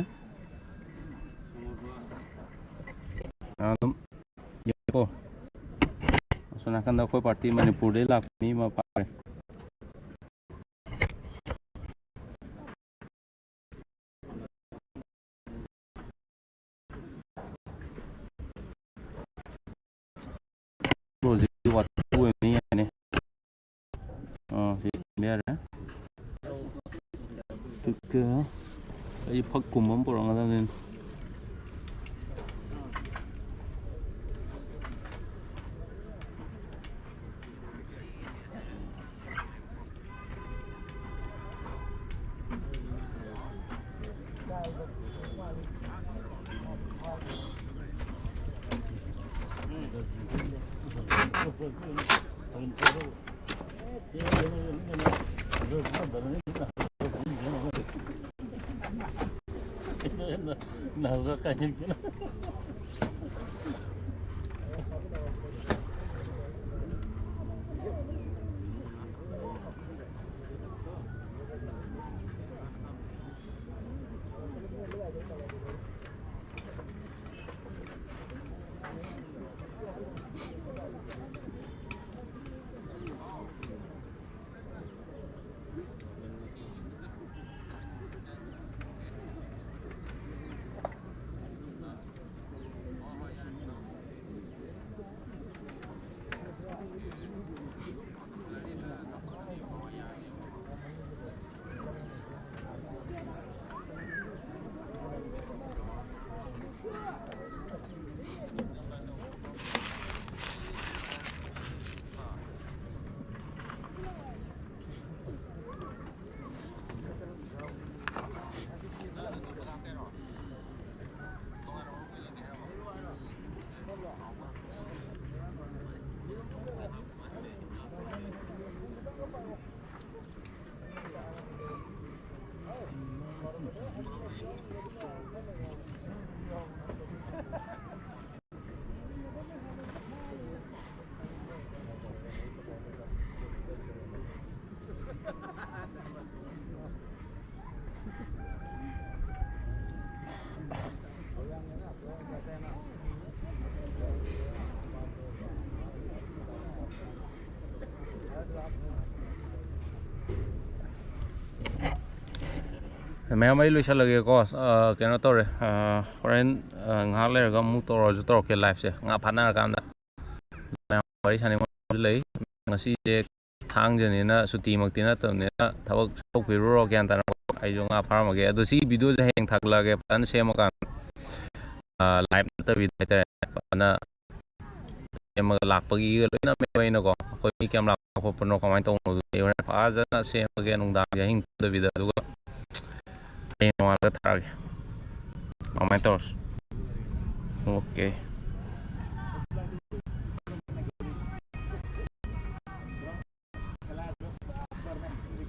ꯑꯗꯨꯝ ꯌꯥꯏꯀꯣ꯫ ꯑꯁꯣꯝ ꯅꯥꯀꯟꯗ ꯑꯩꯈꯣꯏ party ꯃꯅꯤꯄꯨꯔꯗꯩ ꯂꯥꯛꯄ ꯃꯤ ꯑꯃ ꯐꯥꯔꯦ꯫ ꯍꯧꯖꯤꯛ ꯋꯥꯇꯔ ꯑꯣꯏꯕꯅꯤ ꯌꯥꯅꯤ꯫ ꯑꯥ, ꯁꯤ ꯊꯝꯕ ꯌꯥꯔꯦ꯫ ꯑꯗꯨꯒ ꯑꯩ ꯐꯛ ꯀꯨꯝꯕ ꯑꯃ ꯄꯨꯔꯛꯅꯗꯕꯅꯤꯅ꯫ ꯃꯌꯥꯝ, ꯑꯩ ꯂꯣꯏꯁꯤꯜꯂꯒꯦꯀꯣ꯫ ꯑ, ꯀꯩꯅꯣ ꯇꯧꯔꯦ, ꯑ, ꯍꯣꯔꯦꯟ, ꯑ, ꯉꯥꯏꯍꯥꯛ ꯂꯩꯔꯒ ꯑꯃꯨꯛ ꯇꯧꯔꯁꯨ ꯇꯧꯔꯛꯀꯦ ꯂꯥꯏꯐꯁꯦ, ꯉꯥ ꯐꯥꯅꯔꯀꯥꯟꯗ꯫ ꯃꯌꯥꯝ ꯋꯥꯔꯤ ꯁꯥꯅꯤꯡꯕ ꯂꯩ꯫ ꯉꯁꯤꯁꯦ ꯊꯥꯡꯖꯅꯤꯅ ꯁꯨꯇꯤꯃꯛꯇꯤ ꯅꯠꯇꯕꯅꯤꯅ ꯊꯕꯛ ꯆꯠꯊꯣꯛꯄꯤꯔꯨꯔꯣ, ꯒ꯭ꯌꯥꯟ ꯇꯥꯅ꯫ ꯑꯩꯁꯨ ꯉꯥ ꯐꯥꯔꯝꯃꯒꯦ꯫ ꯑꯗꯣ ꯁꯤꯒꯤ ꯚꯤꯗꯤꯑꯣꯁꯦ ꯍꯌꯦꯡ ꯊꯥꯒꯠꯂꯛꯑꯒꯦ, ꯐꯖꯅ ꯁꯦꯝꯃꯀꯥꯟꯗ꯫ ꯂꯥꯏꯚ ꯅꯠꯇꯕꯤꯗ ꯍꯥꯏꯇꯥꯔꯦ, ꯐꯖꯅ ꯁꯦꯝꯃꯒ ꯂꯥꯛꯄꯒꯤꯒ ꯂꯣꯏꯅ ꯃꯦꯞ ꯑꯣꯏꯅꯀꯣ, ꯑꯩꯈꯣꯏ ꯃꯤ ꯀꯌꯥꯝ ꯂꯥꯛꯄ ꯈꯣꯠꯄꯅꯣ, ꯀꯃꯥꯏꯅ ꯇꯧꯕꯅꯣ, ꯑꯗꯨꯗꯤ ꯍꯣꯔꯦꯟ ꯐꯖꯅ ꯁꯦꯝꯃꯒꯦ, ꯅꯨꯡꯗꯥꯡꯒꯤ ꯑꯍꯤꯡ ꯇꯨꯝꯗꯕꯤꯗ, ꯑꯗꯨꯒ ꯍꯌꯦꯡ ꯅꯣꯡꯉꯥꯜꯂꯒ ꯊꯥꯔꯛꯑꯒꯦ꯫ ꯑꯗꯨꯃꯥꯏꯅ ꯇꯧꯔꯁꯤ꯫ ꯑꯣꯀꯦ꯫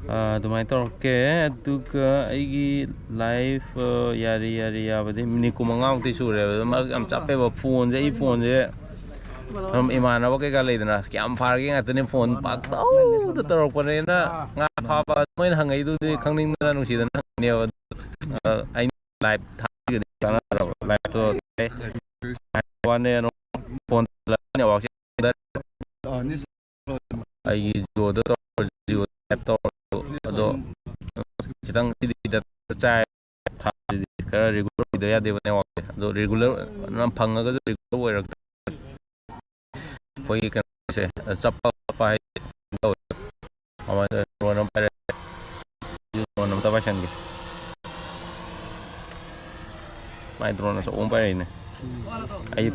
ꯑꯥ, ꯑꯗꯨꯃꯥꯏꯅ ꯇꯧꯔꯛꯀꯦ꯫ ꯑꯗꯨꯒ ꯑꯩꯒꯤ ꯂꯥꯏꯐ, ꯑ, ꯌꯥꯔꯤ, ꯌꯥꯔꯤ, ꯌꯥꯕꯗꯤ ꯃꯤꯅꯤꯠ ꯀꯨꯟꯃꯉꯥꯃꯨꯛꯇꯤ ꯁꯨꯔꯦꯕ꯫ ꯑꯗꯨ ꯃꯔꯛ ꯌꯥꯝ ꯆꯞꯄꯦꯕ꯫ ꯐꯣꯟꯁꯦ, ꯑꯩ ꯐꯣꯟꯁꯦ ꯑꯗꯨꯝ ꯏꯃꯥꯟꯅꯕ ꯀꯩꯀꯥ ꯂꯩꯗꯅ, ꯀꯌꯥꯝ ꯐꯥꯔꯒꯦ ꯉꯥꯛꯇꯅꯦ ꯐꯣꯟ ꯄꯥꯛꯇꯧꯗ ꯇꯧꯔꯛꯄꯅꯦꯅ꯫ ꯉꯥ ꯐꯥꯕ ꯃꯣꯏꯅ ꯍꯪꯉꯛꯏꯗꯨꯗꯤ ꯈꯪꯅꯤꯡꯗꯅ ꯅꯨꯡꯁꯤꯗꯅ ꯍꯪꯉꯤꯅꯦꯕ꯫ ꯑ, ꯑꯩꯅ ꯂꯥꯏꯐ ꯊꯥꯕꯤꯒꯅꯤ, ꯀꯥꯟꯅꯗ꯭ꯔꯕ ꯂꯥꯏꯐꯇꯣ꯫ ꯋꯥꯅꯦ, ꯐꯣꯟ ꯅꯦꯠꯋꯥꯛꯁꯦ ꯑꯩꯒꯤ ꯖꯤꯑꯣꯗ ꯇꯧꯔ, ꯖꯤꯑꯣ ꯑꯦꯞ ꯇꯧꯔ, ꯑꯗꯣ ꯈꯤꯇꯪ ꯁꯤꯗꯤ ꯗꯇꯥ ꯆꯥꯏ, ꯊꯥꯁꯤꯗꯤ ꯈꯔ ꯔꯤꯒꯨꯂꯔ ꯑꯣꯏꯗ ꯌꯥꯗꯦꯕ ꯅꯦꯠꯋꯥꯛꯁꯦ꯫ ꯑꯗꯣ ꯔꯤꯒꯨꯂꯔ ꯌꯥꯝ ꯐꯪꯉꯒꯁꯨ ꯔꯤꯒꯨꯂꯔ ꯑꯣꯏꯔꯛꯇꯦ꯫ ꯑꯩꯈꯣꯏꯒꯤ ꯀꯩꯅꯣꯁꯦ ꯆꯞꯄ ꯈꯣꯠꯄ ꯍꯥꯏꯗꯤ ꯇꯧꯋꯦ꯫ ꯃꯃꯥꯡꯗ ꯗ꯭ꯔꯣꯟ ꯑꯃ ꯄꯥꯏꯔꯛꯑꯦ꯫ ꯗ꯭ꯔꯣꯟ ꯑꯝꯇ ꯄꯥꯏꯁꯟꯒꯦ꯫ ꯃꯥꯏ ꯗ꯭ꯔꯣꯟ ꯑꯆꯧꯕ ꯑꯃ ꯄꯥꯏꯔꯛꯏꯅꯦ꯫ ꯑꯩ